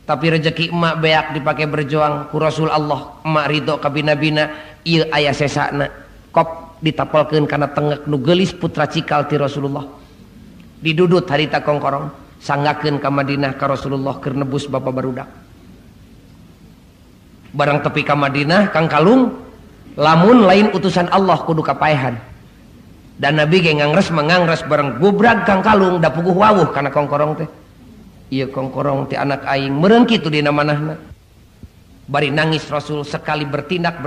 Tapi rejeki emak beak dipake berjuang ku Rasul Allah. Emak ridho ka bina-bina ieu aya sesana. Kop ditapelkeun kana tengek nu geulis putra cikal ti Rasulullah. Didudut harita kongkorong, sanggakeun ka Madinah ka Rasulullah keur nebus bapa barudak. Barang tepi ka Madinah kang kalung lamun lain utusan Allah kudu kapaehan. Dan Nabi ge ngangres mangangres bareng gubrag kang kalung da puguh wawuh kana kongkorong teh. Ieu kongkorong teh anak aing meureun kitu dina manahna. Bari nangis Rasul sekali bertindak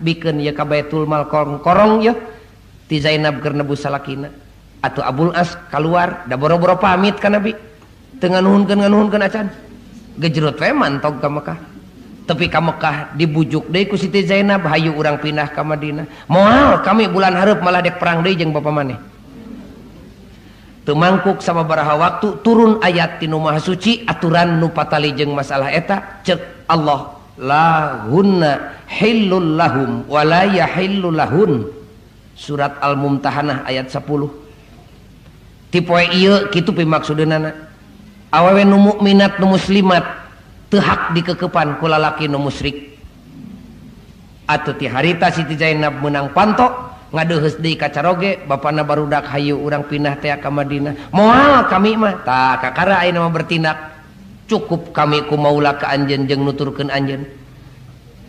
bikeun ieu ka Baitul Mal kongkorong ieu ti Zainab keur nebus salakina. Atuh Abul As kaluar da boro-boro pamit ka Nabi. Teu nganuhunkeun acan. Gejrot we mantog ka Mekah. Tepi ka Mekah dibujuk deui ku Siti Zainab hayu urang pindah ka Madinah. Moal kami bulan hareup malah dek perang deui jeung bapa maneh. Teu mangkuk sababaraha waktu turun ayat ti nu Maha Suci aturan nu patali jeung masalah eta cek Allah lahunna hillul lahum wa la yahillu lahun. Surat Al-Mumtahanah ayat 10. Ti poe ieu kitu pimaksudeunana. Awewe nu mukminat nu muslimat teu hak dikekepan ku lalaki nu musyrik. Atuh ti harita Siti Zainab meunang panto ngadeuheus deui ka caroge bapana barudak hayu urang pindah teh ka Madinah. Moal kami mah tah kakara ayeuna mah bertindak. Cukup kami ku maula ka anjeun jeung nuturkeun anjeun.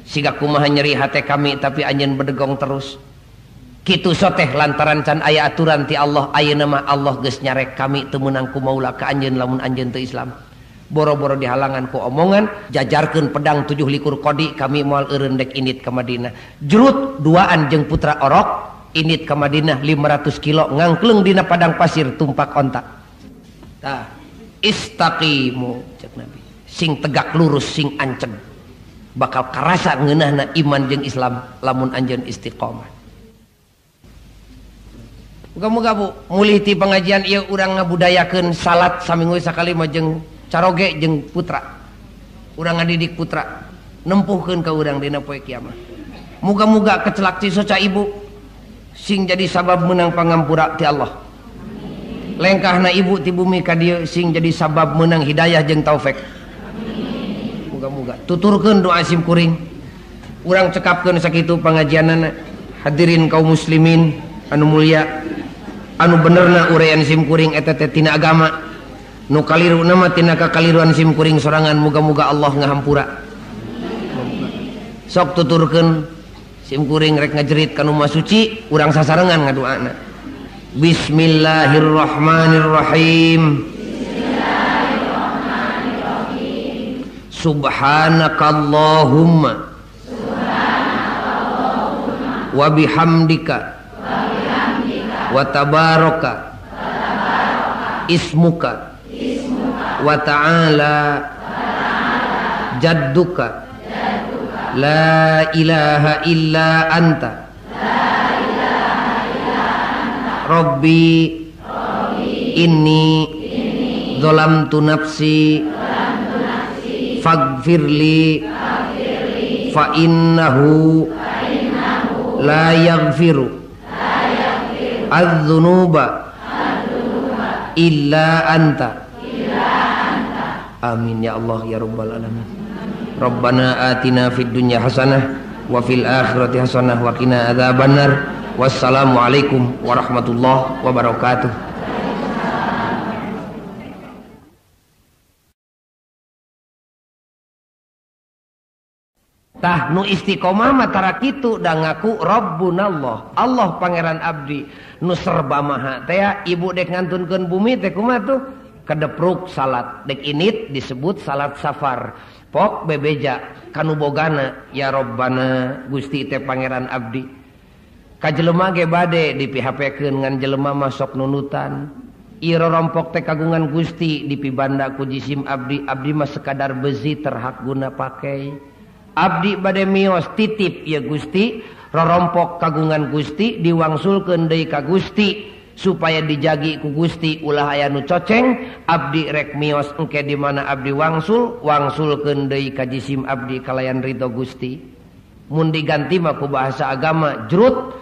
Siga kumaha nyeri hate kami tapi anjeun bedegong terus. Kitu soteh lantaran can aya aturan ti Allah ayeuna mah Allah geus nyarek kami teu meunang ku maula ka anjeun lamun anjeun teu Islam. Boro-boro dihalangan ku omongan jajarkeun pedang 7 likur kodi kami moal eureun dek indit ka Madinah. Jurut duaan jeung putra orok indit ka Madinah 500 kilo ngangkleng dina padang pasir tumpak onta. Tah istaqimu cek Nabi, sing tegak lurus sing anceg bakal karasa ngeunahna iman jeung Islam lamun anjeun istiqomah. Muga-muga Bu mulih ti pengajian ieu urang ngabudayakeun salat saminggu sakali mah jeung caroge jeung putra. Urang ngadidik putra nempuhkeun ka urang dina poe kiamat. Muga-muga kecelak cisoca ibu sing jadi sabab menang pangampura ti Allah. Lengkahna ibu ti bumi ka dieu sing jadi sabab menang hidayah jeung taufik. Muga-muga tuturkeun doa sim kuring. Urang cekapkeun sakitu pangajianana. Hadirin kaum muslimin anu mulia, Anu benerna uraian sim kuring eta teh tina agama. Nu kaliruna mah tina kakaliruan sim kuring sorangan, muga-muga Allah ngahampura. Sok tuturkeun sim kuring rek ngajerit ka nu Maha Suci, urang sasarengan ngadoana. Bismillahirrahmanirrahim. Bismillahirrahmanirrahim. Subhanakallahumma wa bihamdika wa tabaraka ismuka wa ta'ala jadduka la ilaha illa anta Rabbi inni zalamtu nafsi faghfirli fa innahu la yaghfiru adz-dzunuba illa anta. Amin ya Allah ya rabbal alamin. Rabbana atina fid dunya hasanah wa fil akhirati hasanah wa qina adzabannar. Wassalamualaikum warahmatullahi wabarakatuh. Tah nu istiqomah mah tara kitu da ngaku Rabbunallah, Allah pangeran abdi nu serba maha teh. Ibu dek ngantunkeun bumi teh kumaha tuh? Kedepruk salat dek init disebut salat safar. Pok bebeja kanu bogana ya Rabbana Gusti teh pangeran abdi. Ka jelema ge bade di PHP-keun ngan jelema mah sok nunutan. Ieu rorompok teh kagungan Gusti dipibanda ku jisim abdi, abdi mah sekadar besi terhak guna pakai. Abdi bade mios titip ya Gusti, rorompok kagungan Gusti diwangsulkeun deui ka Gusti supaya dijagi ku Gusti ulah aya nu coceng. Abdi rek mios engke di mana abdi wangsul, wangsulkeun deui ka jisim abdi kalayan ridho Gusti. Mun diganti mah ku bahasa agama jrut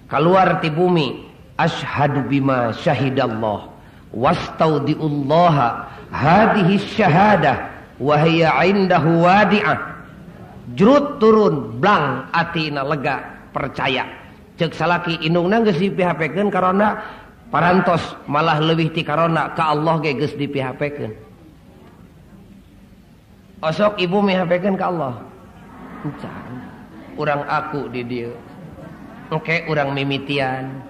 kaluar ti bumi, asyhadu bima syahidallah wastaudiullaha hadhihi syahadah wa hiya indahu wadi'ah. Jrut turun blang atina lega percaya. Cek salaki indungna geus di PHP-keun karona parantos, malah leuwih ti karona ka Allah ge geus di PHP-keun. Osok ibu mi HP-keun ka Allah. Encan urang aku di dieu. Engke urang mimitian.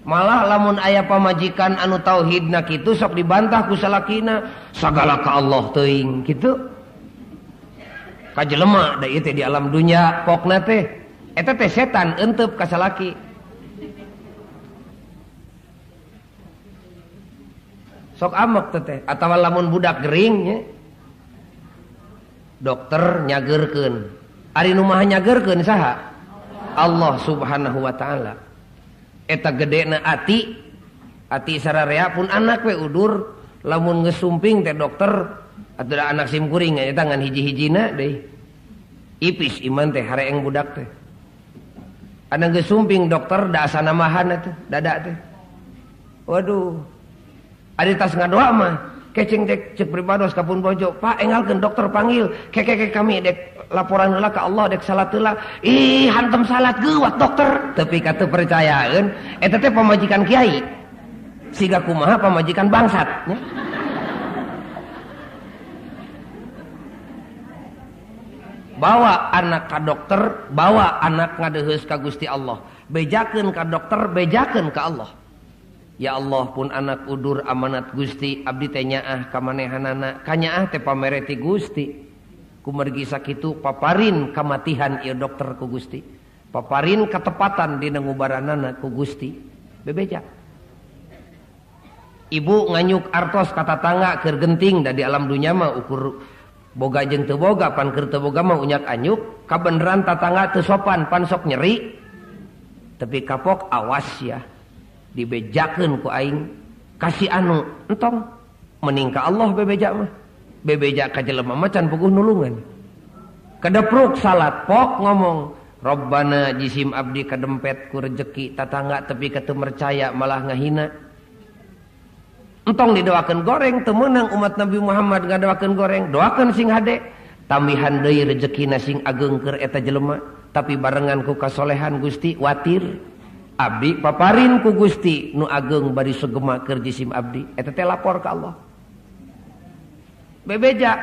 Malah lamun aya pamajikan anu tauhidna kitu sok dibantah ku salakina, sagala ka Allah teuing kitu. Ka jelema da ieu teh di alam dunya pokna teh eta teh setan eunteup ka salaki. Sok amek teh atawa lamun budak gering nya dokter nyageurkeun. Ari nu maha nyageurkeun saha? Allah Subhanahu wa taala. Eta gedena ati, ati sararea pun anak we udur lamun geus sumping teh dokter atuh da anak sim kuring eta ngan hiji-hijina deui. Ipis iman teh hareeng budak teh. Anak geus sumping dokter da asa namahan atuh dada teh. Waduh. Ari tas ngadoa mah keceng teh cek pribados ka pun bojo, Pak engalkeun dokter panggil, kekeke kami dek laporan heula ka Allah dek salat heula. Ih hantem salat geuwat dokter. Tapi ka teu percayaeun eta teh pamajikan kiai. Siga kumaha pamajikan bangsat nya. Bawa anak ka dokter, bawa anak ngadeheus ka Gusti Allah. Bejakeun ka dokter, bejakeun ka Allah. Ya Allah pun anak udur amanat Gusti, abdi teh nyaah ka manehanana, kanyaah teh pamere ti Gusti. Kumargi sakitu paparin kamatihan ieu dokter ku Gusti. Paparin ketepatan dina ngubaranana ku Gusti. Bebeja. Ibu nganyuk artos ka tatangga keur genting da di alam dunya mah ukur boga jeung teu boga, pan keur teu boga mah unyak anyuk, kabeneran tatangga teu sopan pan sok nyeri. Tapi kapok awas ya. Dibejakeun ku aing kasih anu entong mending ka Allah bebeja mah. Bebeja ka jelema mah can puguh nulungan. Kedepruk salat pok ngomong Rabbana jisim abdi kadempet ku rejeki tatangga tepi ka teu percaya malah ngahina. Entong didoakeun goreng teu meunang umat Nabi Muhammad ngadoakeun goreng, doakeun sing hade. Tambihan deui rejekina sing ageung keur eta jelema. Tapi barengan ku kasolehan Gusti watir abdi paparin ku Gusti nu ageng bari sugema keur jisim abdi. Eta teh lapor ka Allah. Bebeja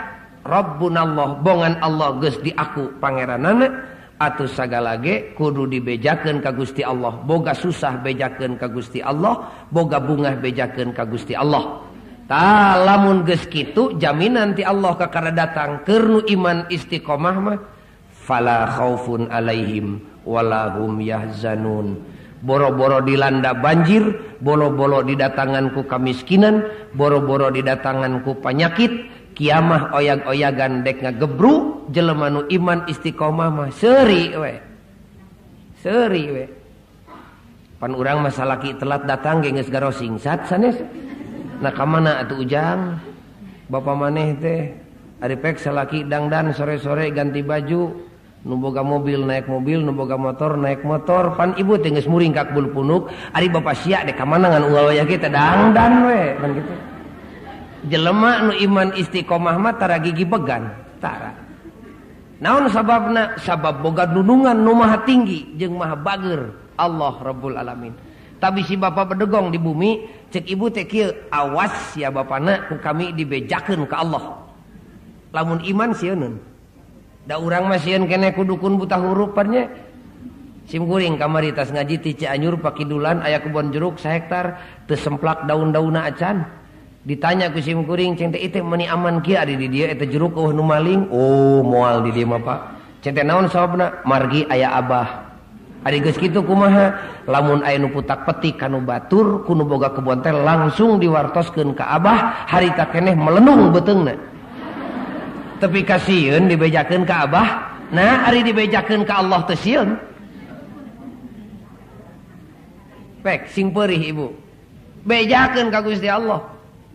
Rabbunallah bongan Allah geus diaku pangeranana atuh sagala ge kudu dibejakeun ka Gusti Allah. Boga susah bejakeun ka Gusti Allah, boga bungah bejakeun ka Gusti Allah. Tah lamun geus kitu jaminan ti Allah kakara datang keur nu iman istiqomah mah fala khaufun alaihim wala hum yahzanun. Boro-boro dilanda banjir, boro-boro didatangan ku kamiskinan, boro-boro didatangan ku panyakit, kiamah oyag-oyagan dek ngagebru jelema nu iman istiqomah mah seuri we. Seuri we. Pan urang mah salaki telat datang ge geus garosing sat sanes. Nah ka mana atuh Ujang? Bapa maneh teh ari pek salaki dangdan sore-sore ganti baju, nu boga mobil naik mobil, nu boga motor naik motor, pan ibu teh geus muringkak bulu punuk, ari bapa sia dek ka mana ngan unggal wayah ge teh dangdan we, pan kitu. Jelema nu iman istiqomah mah tara gigi began, tara. Naon sababna? Sabab boga dunungan nu maha tinggi jeung maha bager, Allah Rabbul Alamin. Tapi si bapa bedegong di bumi, cek ibu teh kieu, awas ya bapana ku kami dibejakeun ka Allah. Lamun iman sieuneun. Da urang mah sieun keneh ku dukun buta huruf nya. Sim kuring kamari tas ngaji ti Cianjur pakidulan aya kebon jeruk sahektar teu semplak daun-daunna acan. Ditanya ku sim kuring ceng teh ieu meni aman kieu ari di dieu eta jeruk eueuh nu maling. Oh, moal di dieu mah Pak. Ceng teh naon sababna? Margi aya abah. Ari geus kitu kumaha? Lamun aya nu putak petik kanu batur ku nu boga kebon teh langsung diwartoskeun ka abah, harita keneh melenung beuteungna. Tapi kasieun dibejakeun ka abah, nah ari dibejakeun ka Allah teh sieun. Pek sing peurih ibu. Bejakeun ka Gusti Allah.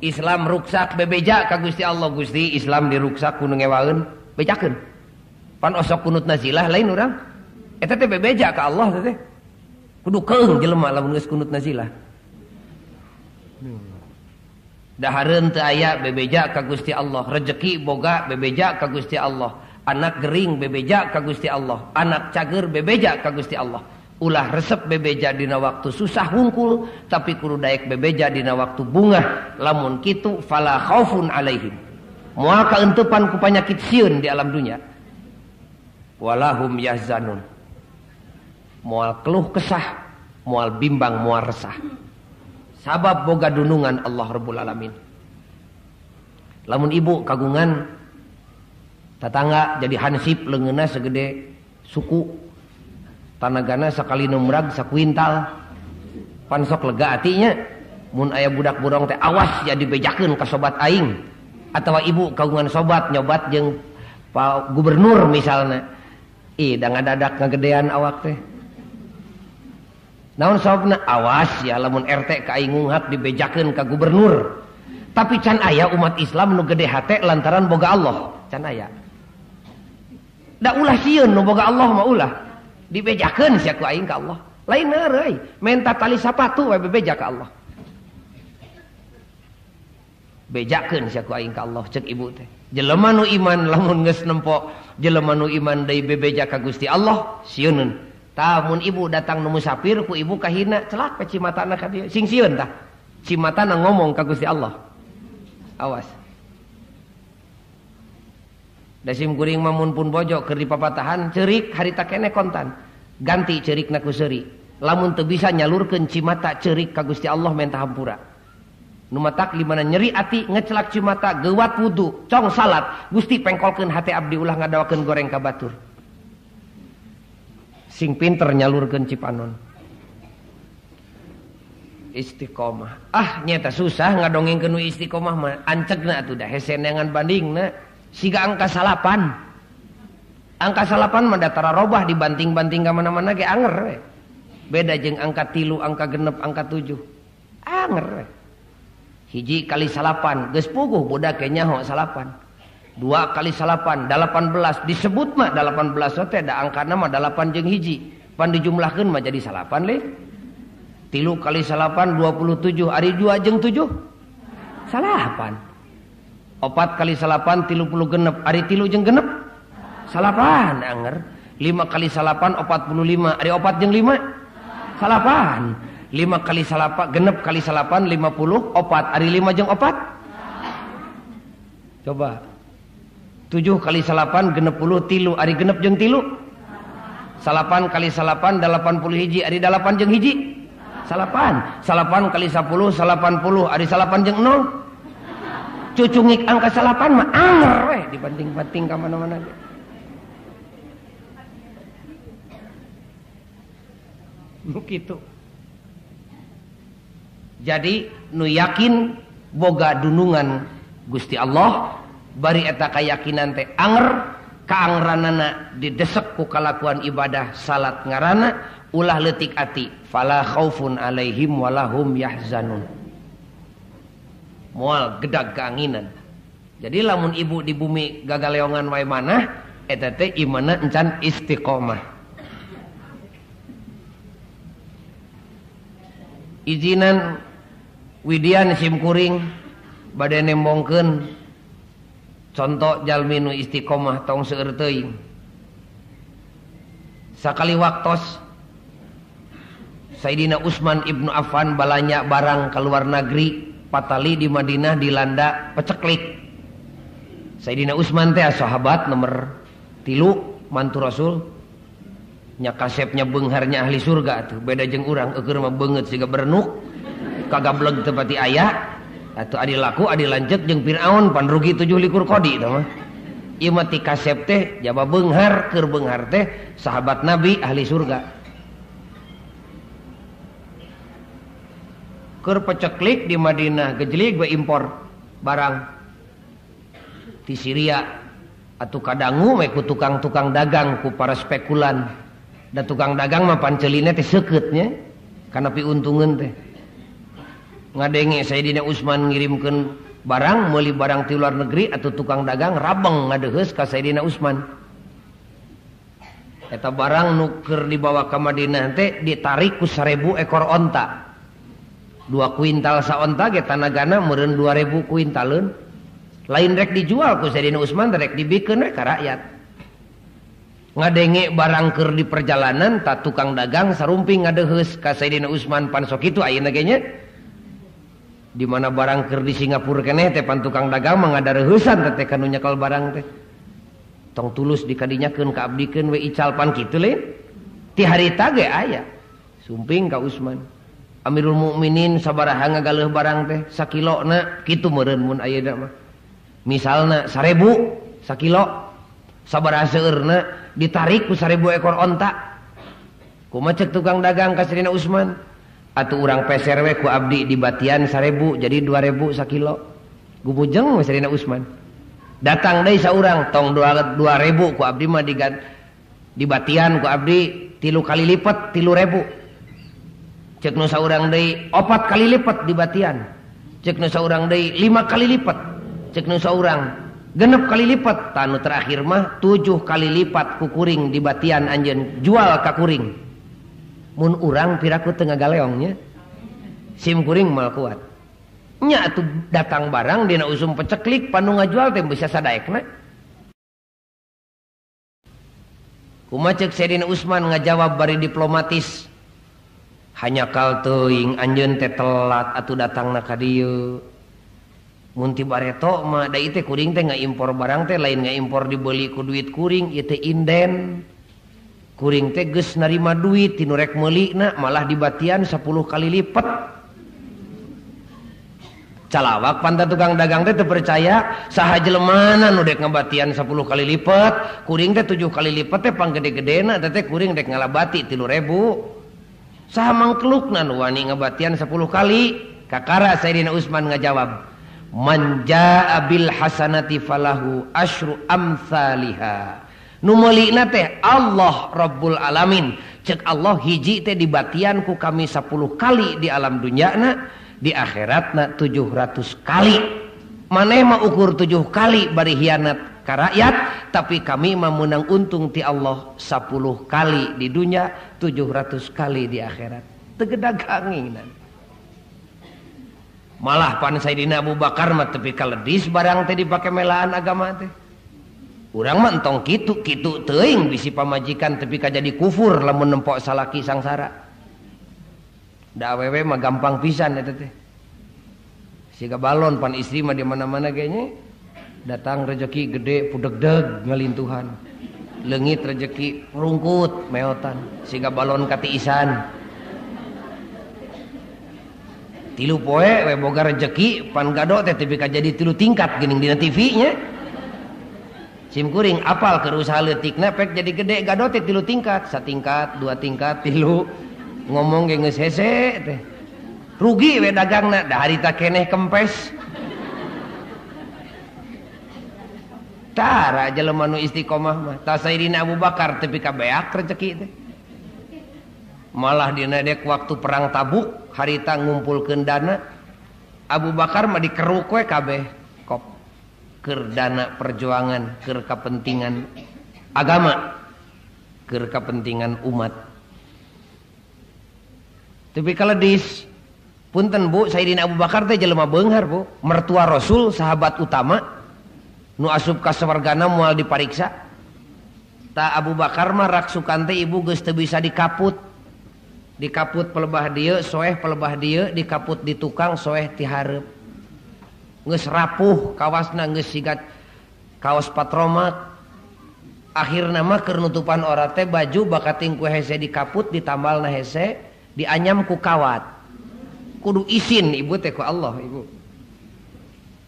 Islam ruksak bebeja ka Gusti Allah. Gusti Islam diruksak ku nu ngewaeun, bejakeun. Pan osok kunut nazilah lain urang. Eta teh bebeja ka Allah teh. Kudu keung jelema lamun geus kunut nazilah. Dahareun teu aya bebeja ka Gusti Allah, rejeki boga bebeja ka Gusti Allah, anak gering bebeja ka Gusti Allah, anak cager bebeja ka Gusti Allah. Ulah resep bebeja dina waktu susah hungkul, tapi kudu daek bebeja dina waktu bungah. Lamun kitu fala khaufun alaihim. Moal kaentepan ku panyakit sieun di alam dunya. Walahum yahzanun. Moal keluh kesah, moal bimbang, moal resah. Sabab boga dunungan Allah Rabbul Alamin. Lamun ibu kagungan tatangga jadi hansip leungeunna segede suku, tanagana sakali numrag sakuintal, pan sok lega atinya. Mun aya budak burong teh awas ya dibejakeun ka sobat aing, atawa ibu kagungan sobat nyobat jeung pak gubernur misalna, ih da ngadadak ngagedean awak teh. Naon sababna? Awas ya lamun RT ka aing ngunghak dibejakeun ka gubernur. Tapi can aya umat Islam nu gede hate lantaran boga Allah, can aya. Da ulah sieun nu boga Allah mah ulah. Dibejakeun sia ku aing ka Allah. Lain euy, menta tali sapatu we bebeja ka Allah. Bejakeun sia ku aing ka Allah cek ibu teh. Jelema nu iman lamun geus nempo, jelema nu iman deui bebeja ka Gusti Allah, sieuneun. Tah mun ibu datang nu musafir ku ibu kahina celak cimatana ka dieu. Sing sieun tah. Cimatana ngomong ka Gusti Allah. Awas. Da sim kuring mah mun pun bojo keur dipapatahan ceurik harita keneh kontan. Ganti ceurikna ku seuri. Lamun teu bisa nyalurkeun cimata ceurik ka Gusti Allah menta hampura. Nu matak di mana nyeri ati ngecelak cimata geuwat wudu, cong salat, Gusti pengkolkeun hate abdi ulah ngadawakeun goreng ka batur. Sing pinter nyalurkeun cipanon. Istiqomah. Ah nyata susah ngadongengkeun nu istiqomah mah ancegna atuh da hese neangan bandingna siga angka salapan. Angka salapan mah datara robah dibanting-banting ka mana-mana ge anger we. Beda jeung angka 3, angka 6, angka 7. Anger we. Hiji kali salapan geus puguh budak ge nyaho salapan. 2 kali salapan 18 disebut mah 18 teh da angkana mah 8 jeung hiji. Pan dijumlahkeun mah jadi salapan leh. 3 kali salapan 27, ari 2 jeung 7 salapan. 4 kali salapan 36, ari 3 jeung 6 salapan anger. 5 kali salapan 45. Ari 4 jeung 5? Salapan. 5 kali salapan genep kali salapan 54. Ari 5 jeung 4? Coba. 7 kali salapan 63. Ari genep jeung 3? Salapan kali salapan 81. Ari 8 jeung 1? Salapan. Salapan kali 10 80. Ari salapan jeung 0? Cucungik angka salapan mah anger weh dibanting-banting ka mana-mana ge. Nu kitu. Jadi nu yakin boga dunungan Gusti Allah bari eta kayakinan teh anger, kaangranana didesek ku kalakuan ibadah salat ngarana ulah leutik ati, fala khaufun alaihim walahum yahzanun. Moal gedag keanginan. Jadi lamun ibu di bumi gagaleongan wae manah eta teh imanna encan istiqomah. Izinan widian simkuring bade nembongkeun contoh jalmi nu istiqomah tong seueur teuing. Sakali waktos Sayyidina Utsman ibnu Affan balanya barang ka luar negeri, patali di Madinah dilanda peceklik. Sayyidina Utsman teh sahabat nomor 3 mantu Rasul. Nya kasepnya beungharnya ahli surga tuh, beda jeung urang eueur mah beungeut siga berenuk, kagableg teu pati aya. Atuh adi laku adi lanceuk jeung Firaun pan rugi 27 kodi tah mah. Ieu mah ti kasep teh jaba beunghar, keur beunghar teh sahabat Nabi ahli surga. Keur peceklik di Madinah gejlig we impor barang ti Syria atuh kadangu we ku tukang-tukang dagang ku para spekulan. Da tukang dagang mah panceline teh seukeut nya kana piuntungeun teh. Ngadenge Sayyidina Utsman ngirimkeun barang meuli barang ti luar negeri atau tukang dagang rabeng ngadeheus ka Sayyidina Utsman. Eta barang nu keur dibawa ka Madinah teh ditarik ku 1000 ekor onta. 2 kuintal saonta ge tanagana meureun 2000 kuintaleun. Lain rek dijual ku Sayyidina Utsman rek dibikeun we ka rakyat. Ngadenge barang keur di perjalanan ta tukang dagang sarumping ngadeheus ka Sayyidina Utsman pan sok kitu ayeuna ge nya. Di mana barang keur di Singapura keneh teh pan tukang dagang mah ngadareuheusan teh kanu nyekel barang teh. Tong tulus dikadinyakeun ka abdikeun we ical pan kitu lain. Ti harita ge aya. Sumping ka Utsman. Amirul Mukminin sabaraha ngagaleuh barang teh sakilona kitu meureun mun ayeuna mah. Misalna 1000 sakilo sabaraha seueurna ditarik ku 1000 ekor onta. Kumaha cek tukang dagang ka Sayyidina Utsman? Atuh urang peser we ku abdi di batian 1000 jadi 2000 sakilo. Gumujeng we Sayyidina Utsman. Datang deui saurang tong 2000 ku abdi mah di batian ku abdi 3 kali lipat 3000. Cek nu saurang deui 4 kali lipat di batian. Cek nu saurang deui 5 kali lipat. Cek nu saurang 6 kali lipat. Tanu terakhir mah 7 kali lipat ku kuring di batian anjeun jual ka kuring. Mun urang piraku teu ngagaleongnya. Sim kuring mal kuat. Nya atuh datang barang dina usum peceklik panu ngajual teh bisa sadaekna. Kumaha cek Sayyidina Utsman ngajawab bari diplomatis. Hanya kal teuing anjeun teh telat atuh datangna ka dieu. Mun ti bareto mah da ieu teh kuring teh ngaimpor barang teh lain ngaimpor dibeli ku duit kuring ieu teh inden. Kuring teh geus narima duit ti nu rek meulina malah dibatian 10 kali lipat. Calawak panta tukang dagang teh teu percaya saha jelemana nu dek ngabatian 10 kali lipat, kuring teh 7 kali lipat teh panggede-gedena teh kuring dek ngalabati 3000. Saha mangkelukna nu wani ngabatian 10 kali? Kakara Sayyidina Utsman ngajawab, man jaa bil hasanati falahu asyru amsalihah. Nu meulina teh Allah Rabbul Alamin. Cek Allah hiji teh dibatian ku kami 10 kali di alam dunyana, di akhiratna 700 kali. Maneh mah ukur 7 kali bari hianat ka rakyat, tapi kami mah meunang untung ti Allah 10 kali di dunya, 700 kali di akhirat. Teu gedaganginan. Malah pan Sayyidina Abu Bakar mah tepi kaledis barang teh dipake melaan agama teh. Urang mah entong kitu kitu teuing bisi pamajikan tepi ka jadi kufur lamun nempok salaki sangsara. Da awewe mah gampang pisan eta teh. Siga balon pan istri mah di mana-mana kayaknya datang rezeki gede pudegdeg ngalintuhan. Leungit rezeki rungkut meotan siga balon katiisan. Tilu poe we boga rezeki pan gado teh tepi ka jadi tilu tingkat geuning dina TV nya. Sim kuring apal keur usaha leutikna pek jadi gede gado teh tilu tingkat, satingkat, dua tingkat, tilu. Ngomong ge geus hese teh. Rugi we dagangna da harita keneh kempes. Tara jelema nu istiqomah mah. Tah Sayyidina Abu Bakar tepi ka beak rezeki teh. Malah dina dek waktu perang Tabuk harita ngumpulkeun dana Abu Bakar mah dikeruk we kabeh kop keur dana perjuangan, keur kepentingan agama, keur kepentingan umat. Tapi kalau dis punten Bu, Sayyidina Abu Bakar teh jelema beunghar Bu, mertua Rasul, sahabat utama nu asup ka sawargana moal dipariksa. Ta Abu Bakar mah raksukan teh ibu geus teu bisa dikaput. Dikaput pelebah dieu, soeh pelebah dieu, dikaput di tukang soeh ti hareup. Geus rapuh kawasna geus siga kaos patromak. Akhirna mah keur nutupan ora teh baju bakating ku hese dikaput ditambalna hese dianyam ku kawat. Kudu isin ibu teh ku Allah ibu.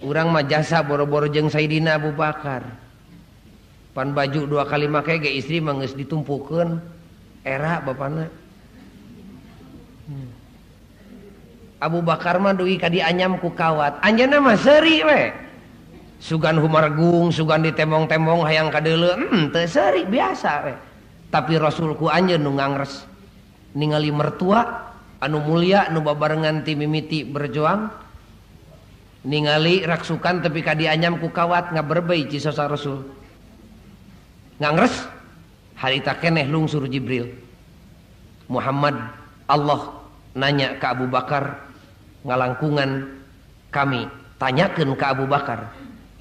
Urang mah jasa boro-boro jeung Sayyidina Abu Bakar. Pan baju dua kali make ge istri mah geus ditumpukeun era bapana. Abu Bakar mah dugi ka dianyam ku kawat. Anjeunna mah seuri we. Sugan humargung, sugan ditembong-tembong hayang kadeuleu, teu seuri biasa we. Tapi Rasul ku anjeun nu ngangres. Ningali mertua anu mulia nu babarengan ti mimiti berjuang, ningali raksukan tepi ka dianyam ku kawat ngaberbei cisosa Rasul. Ngangres harita keneh lungsur Jibril. Muhammad Allah nanya ke Abu Bakar ngalangkungan kami tanyakeun ke Abu Bakar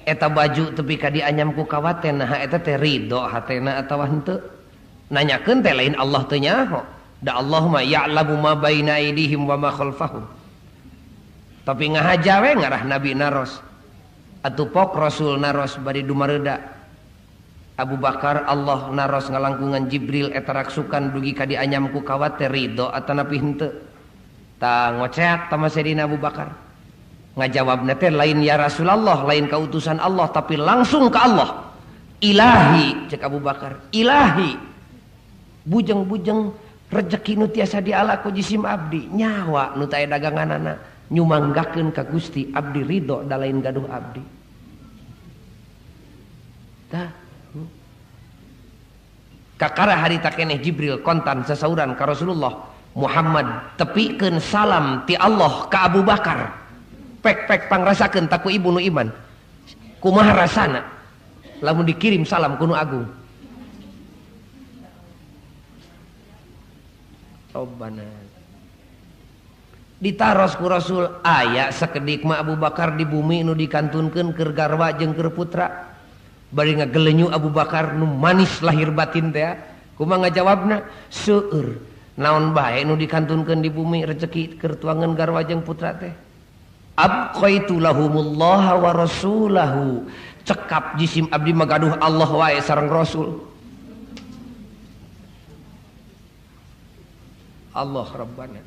eta baju tepi ka dianyam ku kawat teh naha eta teh ridho hatena atawa henteu. Nanyakeun teh lain Allah teu nyaho, da Allah mah ya'lamu ma baina aydihim wa ma khalfahum. Tapi ngahaja we ngarah Nabi naros atuh pok Rasul naros bari dumareuda. Abu Bakar Allah naros ngalangkungan Jibril eta raksukan dugi ka dianyam ku kawat teh ridho atanapi henteu. Ta ngoceak tama Sayyidina Abu Bakar. Ngajawabna teh lain ya Rasulullah, lain kautusan Allah, tapi langsung ke Allah. Ilahi cek Abu Bakar, ilahi. Bujeng-bujeng rejeki nu tiasa diala ku jisim abdi, nyawa nu teu aya daganganana nyumanggakeun ka Gusti abdi ridho da lain gaduh abdi. Tah kakara harita keneh Jibril kontan sasauran ka Rasulullah Muhammad tepikeun salam ti Allah ka Abu Bakar. Pek-pek pangrasakeun taku ibu nu iman. Kumaha rasana lamun dikirim salam ku nu agung. Robbana. Ditaros ku Rasul aya sakedik mah Abu Bakar di bumi nu dikantunkeun keur garwa jeung keur putra. Bari ngagelenyu Abu Bakar nu manis lahir batin teh. Kumaha ngajawabna? Seueur. Naon bae nu dikantunkeun di bumi rezeki keur tuangan garwa jeung putra teh. Abqaitu lahumullaha wa rasulahu. Cekap jisim abdi magaduh Allah wae sareng Rasul. Allah Rabbana.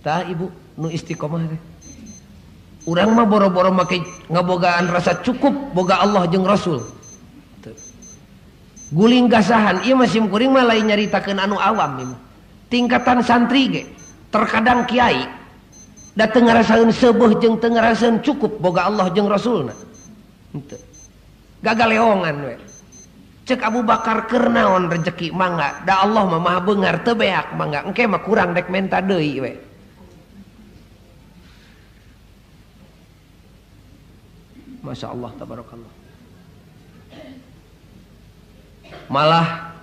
Tah ibu nu istiqomah teh. Urang mah boro-boro make ngabogaan rasa cukup boga Allah jeung Rasul. Guling gasahan ieu mah sim kuring mah lain nyaritakeun anu awam ieu. Tingkatan santri ge terkadang kiai da teu ngarasaeun seubeuh jeung teu ngarasaeun cukup boga Allah jeung Rasulna. Henteu. Gagaleongan we. Cek Abu Bakar keur naon rejeki mangga da Allah mah maha beunghar teu beak mangga engke mah kurang dek menta deui we. Masya Allah, tabarakallah. Malah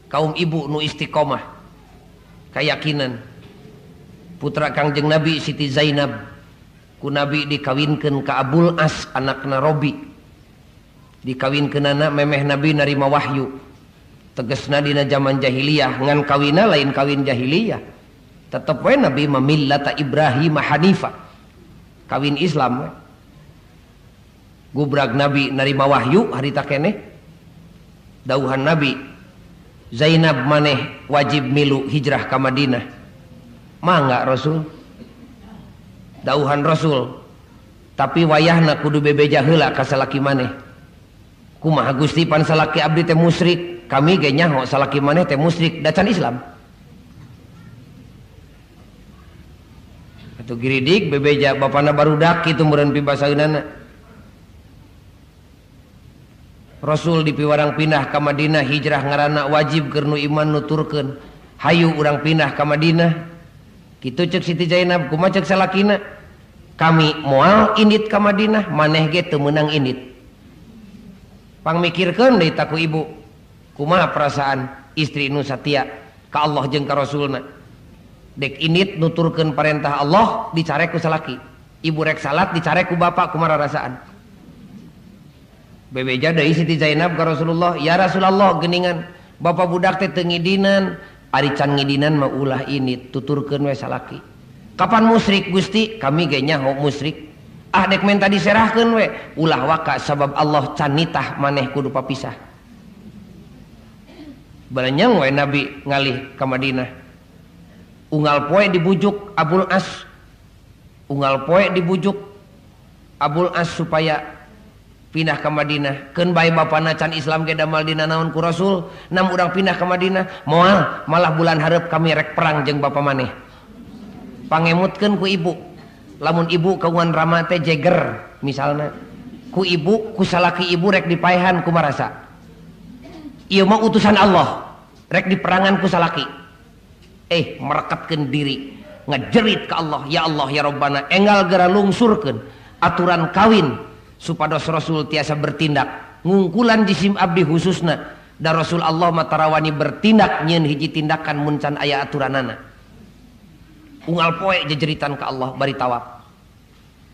kaum ibu nu istiqomah keyakinan putra Kangjeng Nabi Siti Zainab Ku Nabi dikawinkeun ka Abul As anakna Robi. Dikawinkeunana memeh Nabi narima wahyu. Tegesna dina zaman jahiliyah ngan kawina lain kawin jahiliyah. Tetep we Nabi mamillata Ibrahim Hanifa. Kawin Islam we. Gubrag Nabi narima wahyu harita keneh. Dauhan Nabi Zainab maneh wajib milu hijrah ka Madinah. Mangga Rasul. Dauhan Rasul. Tapi wayahna kudu bebeja heula ka salaki maneh. Kumaha Gusti pan salaki abdi teh musyrik, kami ge nyaho salaki maneh teh musyrik da can Islam. Atuh giridik bebeja bapana barudak kitu meureun pibasaeunana. Rasul dipiwarang pindah ka Madinah hijrah ngaranna wajib keur nu iman nuturkeun. Hayu urang pindah ka Madinah. Kitu ceuk Siti Zainab, kumaha ceuk salakina? Kami moal indit ka Madinah, maneh ge teu meunang indit. Pangmikirkeun deui ta ku ibu. Kumaha perasaan istri nu satia ka Allah jeung ka Rasulna? Dek indit nuturkeun parentah Allah dicarek ku salaki. Ibu rek salat dicarek ku bapak, kumaha rasaan? Bebeja deui Siti Zainab ka Rasulullah, ya Rasulullah geuningan bapak budak teh teu ngidinan, ari can ngidinan mah ulah indit, tuturkeun we salaki. Kapan musyrik Gusti? Kami ge nyaho musyrik. Ah dek menta diserahkeun we, ulah waka sabab Allah can nitah maneh kudu papisah. Balenyang we Nabi ngalih ka Madinah. Unggal poe dibujuk Abul As. Unggal poe dibujuk Abul As supaya pindah ke Madinah. Keun bae bapana can Islam ge damal dina naon ku Rasul, nam urang pindah ke Madinah, moal malah bulan hareup kami rek perang jeung bapa maneh. Pangemutkeun ku ibu. Lamun ibu kaungan rama teh jeger misalna. Ku ibu, ku salaki ibu rek dipaehan kumarasa. Ieu mah utusan Allah, rek diperangan ku salaki. Merekatkeun diri, ngejerit ke Allah, ya Allah ya Rabbana, enggal geura lungsurkeun aturan kawin supados Rasul tiasa bertindak ngungkulan jisim abdi khususna da Rasul Allah matarawani bertindak nyieun hiji tindakan mun can aya aturanana. Unggal poe jejeritan ka Allah bari tawaf.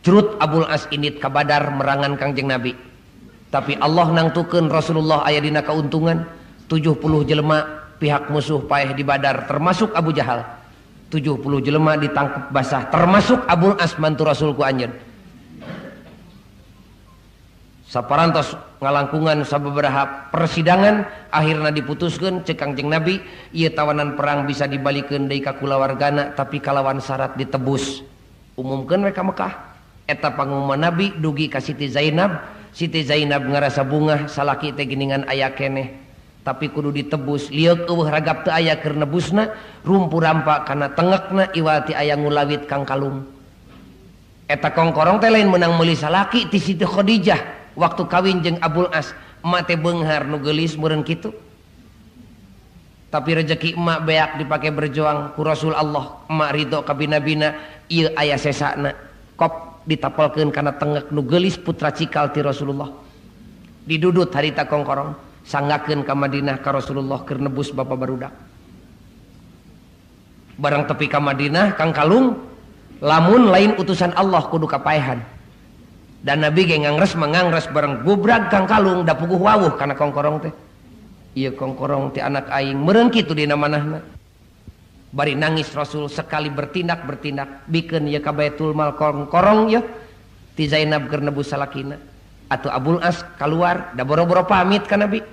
Curut Abul As indit ka Badar merangan Kangjeng Nabi. Tapi Allah nangtukeun Rasulullah aya dina kauntungan 70 jelema pihak musuh paeh di Badar termasuk Abu Jahal. 70 jelema ditangkap basah termasuk Abul As mantu Rasul ku anjeun. Saparantos ngalangkungan sababaraha persidangan akhirna diputuskeun ceuk Kangjeng Nabi ieu tawanan perang bisa dibalikeun deui ka kulawargana tapi kalawan syarat ditebus. Umumkeun we ka Mekah. Eta pangumuman Nabi dugi ka Siti Zainab. Siti Zainab ngarasa bungah salaki teh geuningan aya keneh tapi kudu ditebus. Lieuk eueuh ragap teu aya keur nebusna, rumpu rampa kana tengekna iwati aya ngulawit kang kalung. Eta kongkorong teh lain meunang meuli salaki ti Siti Khadijah waktu kawin jeung Abul As, emak teh beunghar nu geulis meureun kitu. Tapi rejeki emak beak dipake berjuang ku Rasul Allah, emak ridho ka bina-bina ieu aya sesana. Kop ditapelkeun kana tengek nu geulis putra cikal ti Rasulullah. Didudut harita kongkorong, sanggakeun ka Madinah ka Rasulullah keur nebus bapa barudak. Barang tepi ka Madinah kang kalung lamun lain utusan Allah kudu kapaehan. Dan Nabi ge ngangres mangangres bareng gubrag kang kalung da puguh wawuh kana kongkorong teh. Ieu kongkorong teh anak aing meureun kitu dina manahna. Bari nangis Rasul sekali bertindak bikeun ieu ka Baitul Mal kongkorong ieu ti Zainab keur nebus salakina. Atuh Abul As kaluar da boro-boro pamit ka Nabi.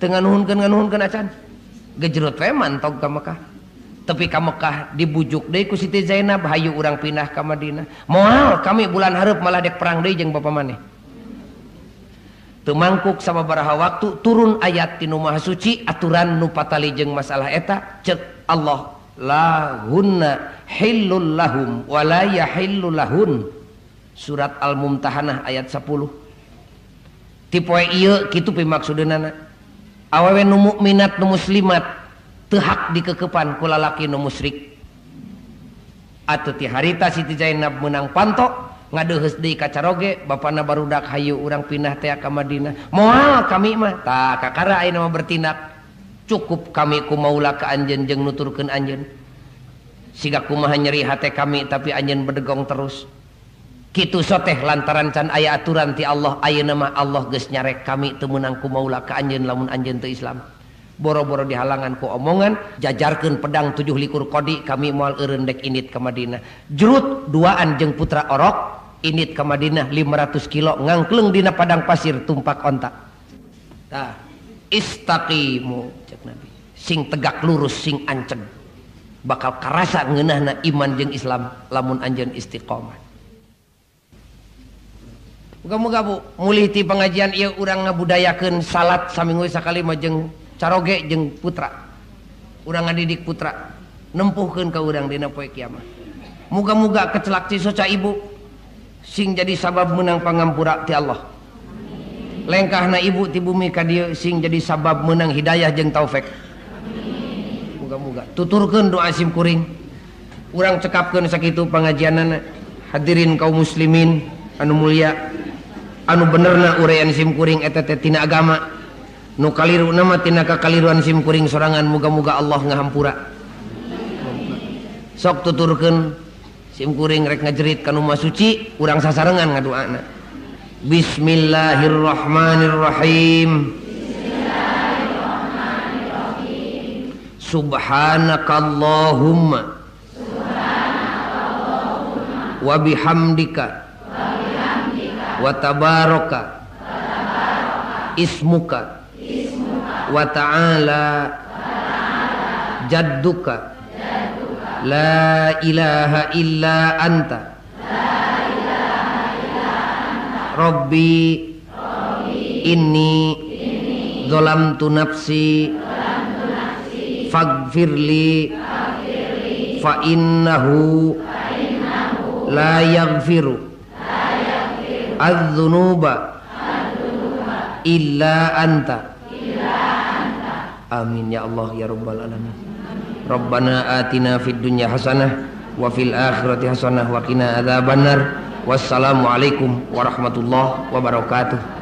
Teu nganuhunkeun acan. Gejrot we mantog ka Mekah. Tepi ka Mekah dibujuk deui ku Siti Zainab, hayu urang pindah ka Madinah. Moal kami bulan hareup malah dek perang deui jeung bapa maneh. Teu mangkuk sababaraha waktu turun ayat ti nu Maha Suci aturan nu patali jeung masalah eta ceuk Allah la hunna hillul lahum wa la yahillu lahun. Surat Al-Mumtahanah ayat 10. Ti poe ieu kitu pimaksudeunana. Awewe nu mukminat nu muslimat teu hak dikekepan ku lalaki nu musyrik. Atuh ti harita Siti Zainab meunang panto ngadeuheus deui ka caroge bapana barudak hayu urang pindah teh ka Madinah. Moal kami mah tah kakara ayeuna mah bertindak. Cukup kami ku maula ka anjeun jeung nuturkeun anjeun. Siga kumaha nyeri hate kami tapi anjeun bedegong terus. Kitu soteh lantaran can aya aturan ti Allah ayeuna mah Allah geus nyarek kami teu meunang ku maula ka anjeun lamun anjeun teu Islam. Boro-boro dihalangan ku omongan jajarkeun pedang 7 likur kodi kami moal eureun dek indit ka Madinah. Jurut duaan jeung putra orok indit ka Madinah 500 kilo ngangkleng dina padang pasir tumpak onta. Tah istaqimu cek Nabi. Sing tegak lurus sing anceg. Bakal karasa ngeunahna iman jeung Islam lamun anjeun istiqomah. Muga-muga Bu mulih ti pengajian ieu urang ngabudayakeun salat saminggu sakali mah jeung caroge jeung putra. Urang ngadidik putra nempuhkeun ka urang dina poe kiamat. Muga-muga kecelak cisoca ibu sing jadi sabab menang pangampura ti Allah. Lengkahna ibu ti bumi ka dieu sing jadi sabab menang hidayah jeung taufik. Muga-muga tuturkeun doa sim kuring. Urang cekapkeun sakitu pangajianana. Hadirin kaum muslimin anu mulia, anu benerna uraian sim kuring eta teh tina agama, nu kaliruna mah tina kakaliruan sim kuring sorangan. Muga-muga Allah ngahampura. Sok tuturkeun sim kuring rek ngajerit ka nu suci, urang sasarengan ngadoana. Bismillahirrahmanirrahim. Bismillahirrahmanirrahim. Subhanakallahumma wa bihamdika wa tabaraka ismuka wa ta'ala jadduka la ilaha illa anta Rabbi inni zalamtu nafsi faghfirli fa innahu la yaghfiru adz-dzunuba illa anta. Amin ya Allah ya rabbal alamin. Rabbana atina fid dunya hasanah wa fil akhirati hasanah wa qina adzabannar. Wassalamualaikum warahmatullahi wabarakatuh.